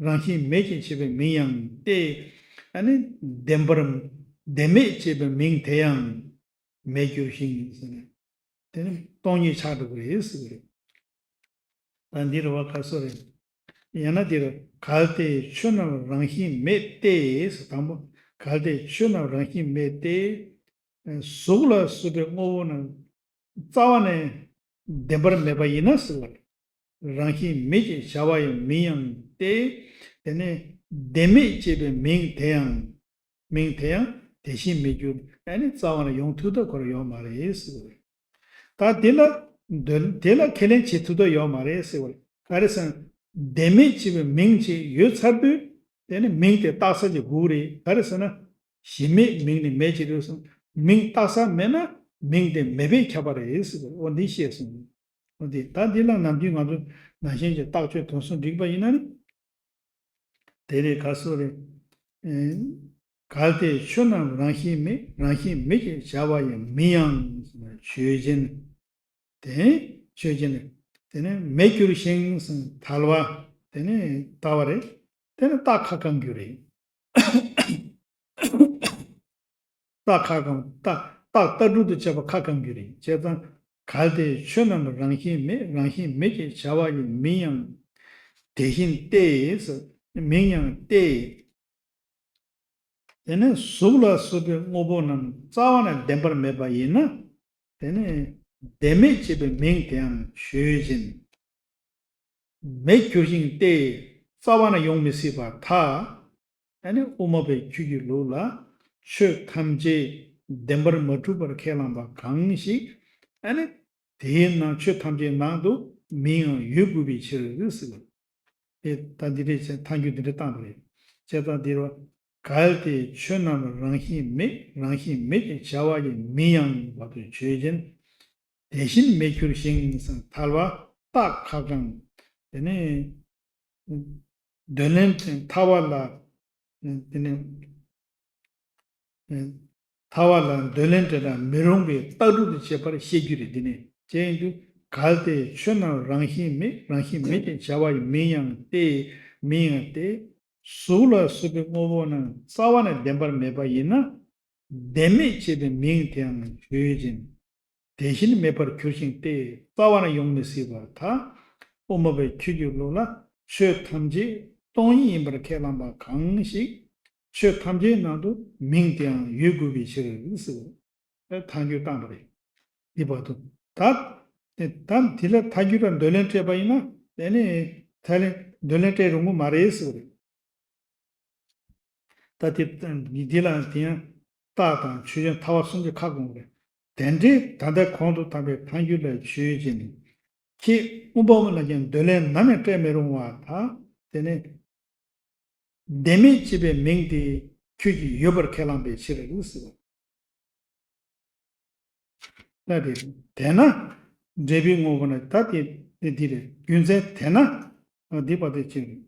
རང་བཞིན་མེད་ཅེས་བྱ་བའི་མིང་ཡང་སྟེ། ཨ་ནི་བདེན་པར་བདེན་མེད་ཅེས་པའི་མིང་དེ་ཡང་མེད་འགྱུར་ཞིང་ཟེར་ནས། དེ་ནི་སྟོང་ཉིད་ཆགས་འགྲོ་གི་རེད་ཟེར་གི་རེད། ད་འདི་རུ་བ་ག་སོ་རེད། ཡང་ན་འདིར་གལ་ཏེ་ཆོས་རྣམས་རང་བཞིན་མེད་དེ་ཟེར། དང་པོ། གལ་ཏེ་ཆོས་རྣམས་རང་བཞིན་མེད་དེ། གཟུགས་ལ་སོགས་པའི་དངོས་པོ་རྣམས་རྩ་བ་ནས་བདེན་པར་མེད་པ་ཡིན་ན་ཟེར་བ་རེད། རང་བཞིན་མེད་ཅེས་བྱ་བ་ཡི་མིང་ཡང་སྟེ། དེ་ནས་བདེན་མེད་ཅེས་པའི་མིང་དེ་ཡང་། མིང་དེ་ཡང་དེ་བཞིན་མེད་འགྱུར། ཨ་ནི་རྩ་བ་ནས་ཡོང་ཐུབ་ཐབས་ཁོ་རང་ཡོད་མ་རེད་ཟེར་བ་རེད། ད་དེ་ལ་འདོད་དེ་ལ་ཁས་ལེན་བྱེད་ཐུབ་ཐབས་ཡོད་མ་རེད་ཟེར་བ་རེད། ག་རེ་ཟེར་ན། བདེན་མེད་ཅེས་པའི་མིང་ཅིག་ཡོད་ཚར་དུས། དེ་ནི་མིང་དེ་བཏགས་ས་ཅིག་དགོས་རེད། ག་རེ་ཟེར་ན། གཞི་མེད་མིང་ནི་མེད་ཅེས་རེད་གསུངས། མིང་བཏགས་ས་མེད་ན་མིང་དེ་མེད་པས་ཁྱབ་པ་རེད་ཟེར་བ་འོ་འདི་བཤད་སོང་། འོ་འདི་ད་འདི་ལ་ནམ་རྒྱུན་ང་ཚོ་ནང་བཞིན་གྱི་རྟགས་ཆོས་དོན་གསུམ་བསྒྲིགས་པ་ཡིན་ན་ནི། དེ་རེད་ག་སོ་རེད། ཨེ། གལ་ཏེ་ཆོས་རྣམས་རང་བཞིན་མེད། རང་བཞིན་མེད་ཅེས་བྱ་བ་ཡི་མིང་ཡང་ཆོས་ཅན། དེ་ཆོས་ཅན། དེ་ནི་མེད་འགྱུར་ཞིང་ཐལ་བ། དེ་ནི་ལྟ་བ་རེད། དེ་ནི་རྟགས་ཁ་སྐང་རྒྱུ་རེད། རྟགས་ཁ་སྐང་རྟགས་རྟགས་ལྟ་གྲུབ་ཏུ་བྱེད་པ་ཁ་སྐང་རྒྱུ་རེད། བྱས་ཙང་། གལ་ཏེ་ཆོས་རྣམས་རང་བཞིན་མེད། རང་བཞིན་མེད་ཅེས་བྱ་བ་ཡི་མིང་ཡང་དེ་བཞིན་ཏེ། མིང་ཡང་སྟེ། དེ་ནས་གཟུགས་ལ་སོགས་པའི་དངོས་པོ་རྣམས་རྩ་བ་ནས་བདེན་པར་མེད་པ་ཡིན་ན། དེ་ནས་བདེན་མེད་ཅེས་པའི་མིང་དེའང་ཆོས་ཅན། མེད་འགྱུར་ཞིང་སྟེ། རྩ་བ་ནས་ཡོང་མི་སྲིད་པར་ཐལ། ཨ་ནི་དབུ་མ་པའི་ཆོས་ཀྱི་ལུགས་ལ་ཆོས་ཐམས་ཅད་བདེན་པར་མ་གྲུབ་པར་ཁས་བླངས་པ་གང་ཞིག་ཨ་ནི་དེའི་ནང་ཆོས་ཐམས་ཅད་ནང་དུ་མིང་ཡང་ཡོད་དགོས་པའི་ཕྱིར་ཟེར། དེ་ད་འདི་འདྲའི་ཐལ་འགྱུར་འདི་འདྲ་བཏང་པ་རེད། བྱས་ཙང་འདིར་བ། གལ་ཏེ་ཆོས་རྣམས་རང་བཞིན་མེད། རང་བཞིན་མེད་ཅེས་བྱ་བ་ཡི་མིང་ཡང་བར་དུ་ཆོས་ཅན། དེ་བཞིན་མེད་འགྱུར་ཞིང་ཐལ་བ་རྟགས་ཁ་སྐང་། དེ་ནས་འདོད་ལན་ཐལ་བ་ལ། དེ་ནས་ཐལ་བ་ལ་འདོད་ལན་འདྲེན་ན་མི་རུང་བའི་རྟགས་སྒྲུབ་ཏུ་བྱེད་པར་བཤད་རྒྱུ་རེད། འདི་ནས་བྱས་ཡིན་དུས་གལ་ཏེ་ཆོས་རྣམས་རང་བཞིན་མེད། རང་བཞིན་མེད་ཅེས་བྱ་བ་ཡི་མིང་ཡང་སྟེ། མིང་ཡང་སྟེ། གཟུགས་ལ་སོགས་པའི་དངོས་པོ་རྣམས་རྩ་བ་ནས་བདེན་པར་མེད་པ་ཡིན་ན། བདེན་མེད་ཅེས་པའི་མིང་དེའང་ཆོས་ཅན། དེ་བཞིན་མེད་པར་འགྱུར་ཞིང་སྟེ་རྩ་བ་ནས་ཡོང་མི་སྲིད་པར་ཐལ། དབུ་མ་པའི་ཆོས་ཀྱི་ལུགས་ལ་ཆོས་ཐམས་ཅད་སྟོང་ཉིད་ཡིན་པར་ཁས་བླངས་པ་གང་ཞིག་ཆོས་ཐམས་ཅད་ནང་དུ་མིང་དེའང་ཡོད་དགོས་པའི་ཕྱིར་ཟེར། ཐལ་འགྱུར་བཏང་བ་རེད། འདི་བར་དུ། ད། ད་དེ་ལ་ཐལ་འགྱུར་ལ་འདོད་ལན་སྤྲད་པ་ཡིན་ན་དེ་ནི་ཐལ་ལན་འདོད་ལན་སྤྲད་རུང་གི་མ་རེད་ཟེར་བ་རེད། ད་དེ་འདི་ལ་དེ་ཡང་རྟགས་དང་ཆོས་ཅན་ཐལ་བ་གསུམ་གྱི་ཁ་སྐོང་རེད། དེ་འདྲའི་ད་ལྟ་གོང་དུ་དམ་པའི་ཐལ་འགྱུར་ལ་ཆོས་ཅན་ནི། ཁྱེད་དབུ་མ་པ་ལ་ཀྱང་འདོད་ལན་ནམ་ཡང་སྤྲད་མི་རུང་བ་དང་དེ་ནི། བདེན་མེད་ཅེས་པའི་མིང་དེ་ཁྱོད་ཀྱིས་ཡོད་པར་ཁས་བླངས་པའི་ཕྱིར་ཟེར་བ། ད་དེ་དེས་ན་འབྲས་བུའི་དངོས་པོ་ནི་ད་དེ་དེ་འདི་རེད། རྒྱུ་མཚན་དེས་ན་འདི་བ་དེ་ཅི་རེད།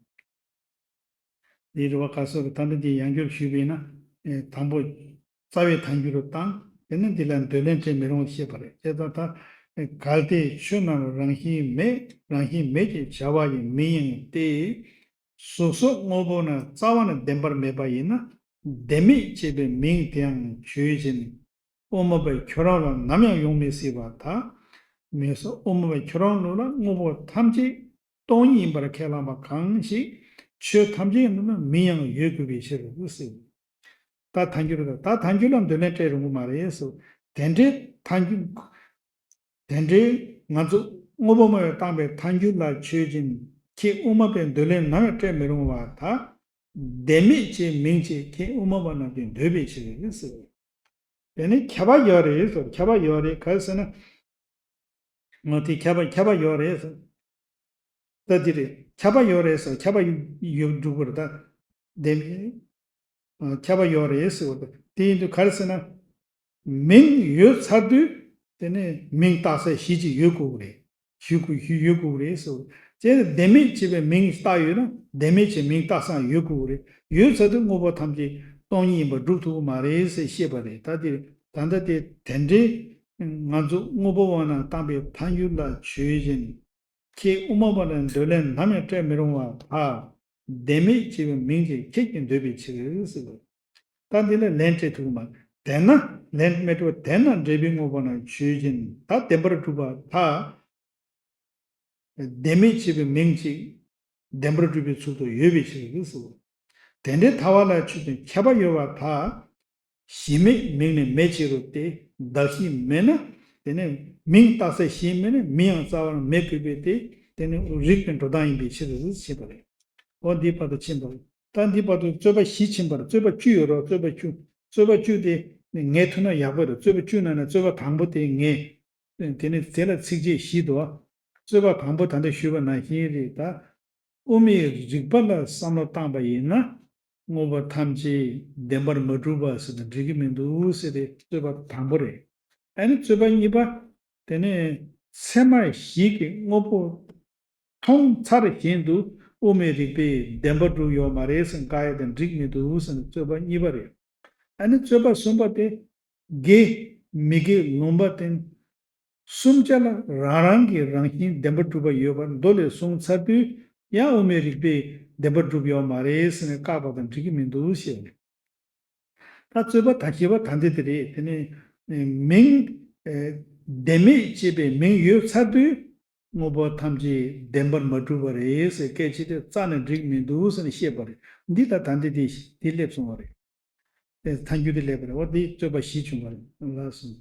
འདི་རུ་བ་ག་སོགས་ཀྱི་ད་ལྟ་འདི་ཡང་བསྐྱར་ཞུས་པས་ན་དང་པོ་རྩ་བའི་ཐལ་འགྱུར་རུ་བཏང་དེ་ནི་འདི་ལ་འདོད་ལན་སྤྲད་མི་རུང་ཞེས་པ་རེད། དེ་ལྟར་ད་གལ་ཏེ་ཆོས་རྣམས་རང་བཞིན་མེད། རང་བཞིན་མེད་ཅེས་བྱ་བ་ཡི་མིང་ཡང་སྟེ། གཟུགས་སོགས་དངོས་པོ་རྣམས་རྩ་བ་ནས་བདེན་པར་མེད་པ་ཡིན་ན། བདེན་མེད་ཅེས་པའི་མིང་དེའང་ཆོས་ཅན། དབུ་མ་པས་ཁྱོད་རང་ལ་ནམ་ཡང་ཡོང་མི་སྲིད་པར་ཐལ། མེད་སོ། དབུ་མ་པས་ཁྱོད་རང་ལུགས་ལ་དངོས་པོ་ཐམས་ཅད་སྟོང་ཉིད་ཡིན་པར་ཁས་བླངས་པ་གང་ཞིག་ཆོས་ཐམས་ཅད་ནང་ན་མིང་ཡང་ཡོད་དགོས་པའི་ཕྱིར་ཟེར། ད་ཐལ་འགྱུར་དང་། ད་ཐལ་འགྱུར་ལ་འདོད་ལན་སྤྲད་རུང་གི་མ་རེད་ཟེར། དེ་འདྲའི་ཐལ་འགྱུར། དེ་འདྲའི་ང་ཚོ་དངོས་པོ་མ་ཡོད་བཏང་པའི་ཐལ་འགྱུར་ལ་ཆོས་ཅན། ཁྱེད་དབུ་མ་པའི་འདོད་ལན་ནམ་ཡང་སྤྲད་མི་རུང་བར་ཐལ། བདེན་མེད་ཅེས་མིང་བྱེད་ཁྱེད་དབུ་མ་པ་རྣམས་ཀྱིས་འདོད་པའི་ཕྱིར་ཟེར། དེ་ནི་ཁྱབ་པ་ཡོད་རེད་ཟེར། ཁྱབ་པ་ཡོད་རེད། ག་རེ་ཟེར་ན། ང་དེ་ཁྱབ་པ་ཁྱབ་པ་ཡོད་རེད་ཟེར། ད་འདི་རེད། ཁྱབ་པ་ཡོད་རེད་ཟེར། ཁྱབ་པ་ཡོད་འགྲུབ་པར་ད། དེ་ནི་ཁྱབ་པ་ཡོད་རེད་ཟེར་བ་དང་། དེ་ཡིན་དུས་ག་རེ་ཟེར་ན། མིང་ཡོད་ཚར་དུས་དེ་ནས་མིང་བཏགས་ས་གཞི་ཅིག་ཡོད་དགོས་ཀྱི་རེད། གཞི་དགོས་གཞི་ཡོད་དགོས་ཀྱི་རེད་ཟེར་བ། དེ་ནི་བདེན་མེད་ཅེས་པའི་མིང་བཏགས་ཡོད་ན། བདེན་མེད་ཅེས་མིང་བཏགས་ས་ཡོད་དགོས་ཀྱི་རེད། ཡོད་ཚར་དུས་དངོས་པོ་ཐམས་ཅད་སྟོང་ཉིད་ཡིན་པ་སྒྲུབ་ཐུབ་ཀྱི་མ་རེད་ཟེར་བཤད་པ་རེད། ད་དེ་ད་ལྟ་དེ་དེ་འདྲའི་ང་ཚོ་དངོས་པོ་བ་ན་བཏང་པའི་ཐལ་འགྱུར་ལ་ཆོས་ཅན། ཁྱེད་དབུ་མ་པ་ལ་འདོད་ལན་ནམ་ཡང་སྤྲད་མི་རུང་བར་ཐལ། བདེན་མེད་ཅེས་པའི་མིང་དེ་ཁྱེད་ཀྱིས་འདོད་པའི་ཕྱིར་ཟེར་བ། ད་འདི་ལ་ལན་སྤྲད་ཐུབ་མ། དེས་ན་ལན་མི་སྤྲོད། དེས་ན་འབྲས་བུའི་དངོས་པོ་རྣམས་ཆོས་ཅན། ད་བདེན་པར་གྲུབ་པར་ཐལ། བདེན་མེད་ཅེས་པའི་མིང་ཅིག་བདེན་པར་གྲུབ་པའི་ཚུལ་དུ་ཡོད་པའི་ཕྱིར་ཟེར་བ། དེ་འདྲའི་ཐལ་བ་ལ་ཆོས་ཅན། ཁྱབ་པ་ཡོད་པར་ཐལ། གཞི་མེད་མིང་ནི་མེད་ཕྱིར་རོ་སྟེ། གདགས་གཞི་མེད་ན། དེ་ནས་མིང་བཏགས་ས་གཞི་མེད་ན་མིང་ཡང་རྩ་བར་མེད་དགོས་པས་ཏེ། དེ་ནི་རིགས་པའི་འགྲོ་སྟངས་ཡིན་པའི་ཕྱིར་ཞེས་པ་རེད། འོ་འདིའི་བར་དུ་ཕྱིན་པ་རེད། ད་འདིའི་བར་དུ་རྩོད་པ་བཞི་ཕྱིན་པ་རེད། རྩོད་པ་བཅུ་ཡོད་རོགས། རྩོད་པ་བཅུ། རྩོད་པ་བཅུ་དེ་ངེས་ཐུབ་ན་ཡག་པོ་རེད། རྩོད་པ་བཅུ་ནང་ནས་རྩོད་པ་དང་པོ་དེ་ངེས། དེ་ནི་དེ་ལ་ཚིགས་བཅད་བཞི་འདུག་རྩོད་པ་དང་པོ་ད་ལྟ་ཞུས་པ་ནང་བཞིན་རེད་ད། དབུ་མའི་རིགས་པ་ལ་བསམ་བློ་བཏང་པ་ཡིན་ན། དངོས་པོ་ཐམས་ཅད་བདེན་པར་མ་གྲུབ་པ་ཟེར་དུས་འགྲིག་གི་མི་འདུག་ཟེར་ཏེ་རྩོད་པ་དང་པོ་རེད། ཨ་ནི་རྩོད་པ་གཉིས་པ། དེ་ནས་ཚད་མ་བཞི་གི་དངོས་པོ་མཐོང་ཚར་བཞིན་དུ་དབུ་མའི་རིགས་པས་བདེན་པར་གྲུབ་ཡོད་མ་རེད་ཟེར་བཀག་ཡ་དེ་འགྲིག་མི་འདུག་ཟེར་ནས་རྩོད་པ་གཉིས་པ་རེད། ཨ་ནི་རྩོད་པ་གསུམ་པ་དེ། དགེ་མི་དགེ་ལུང་པ་བསྟན། གསུམ་ཆ་ལ་རང་རང་གི་རང་བཞིན་བདེན་པར་གྲུབ་པ་ཡོད་པར་མདོ་ལས་གསུངས་ཚར་དུས་ཡང་དབུ་མའི་རིགས་པས་བདེན་པར་གྲུབ་ཡོད་མ་རེད་ཟེར་ནས་བཀག་པ་དང་འགྲིག་གི་མི་འདུག་ཞེས་པ་རེད། ད་རྩོད་པ་ད་བཞི་པ་ད་འདི་དེ་རེད། དེ་ནས་མིང་། ཨེ། བདེན་མེད་ཅེས་པའི་མིང་ཡོད་ཚར་དུས་དངོས་པོ་ཐམས་ཅད་བདེན་པར་མ་གྲུབ་པ་རེད་ཟེར་སྐད་ཆ་དེ་རྩ་ནས་འགྲིག་མི་འདུག་ཟེར་ནས་བཤད་པ་རེད། འདི་ལྟར་ད་འདི་དེ་དེ་སླེབས་སོང་བ་རེད། དེ་ཐལ་འགྱུར་དེ་སླེབས་པ་རེད། འོ་དེ་རྩོད་པ་བཞི་བྱུང་བ་རེད། ལགས་སོ།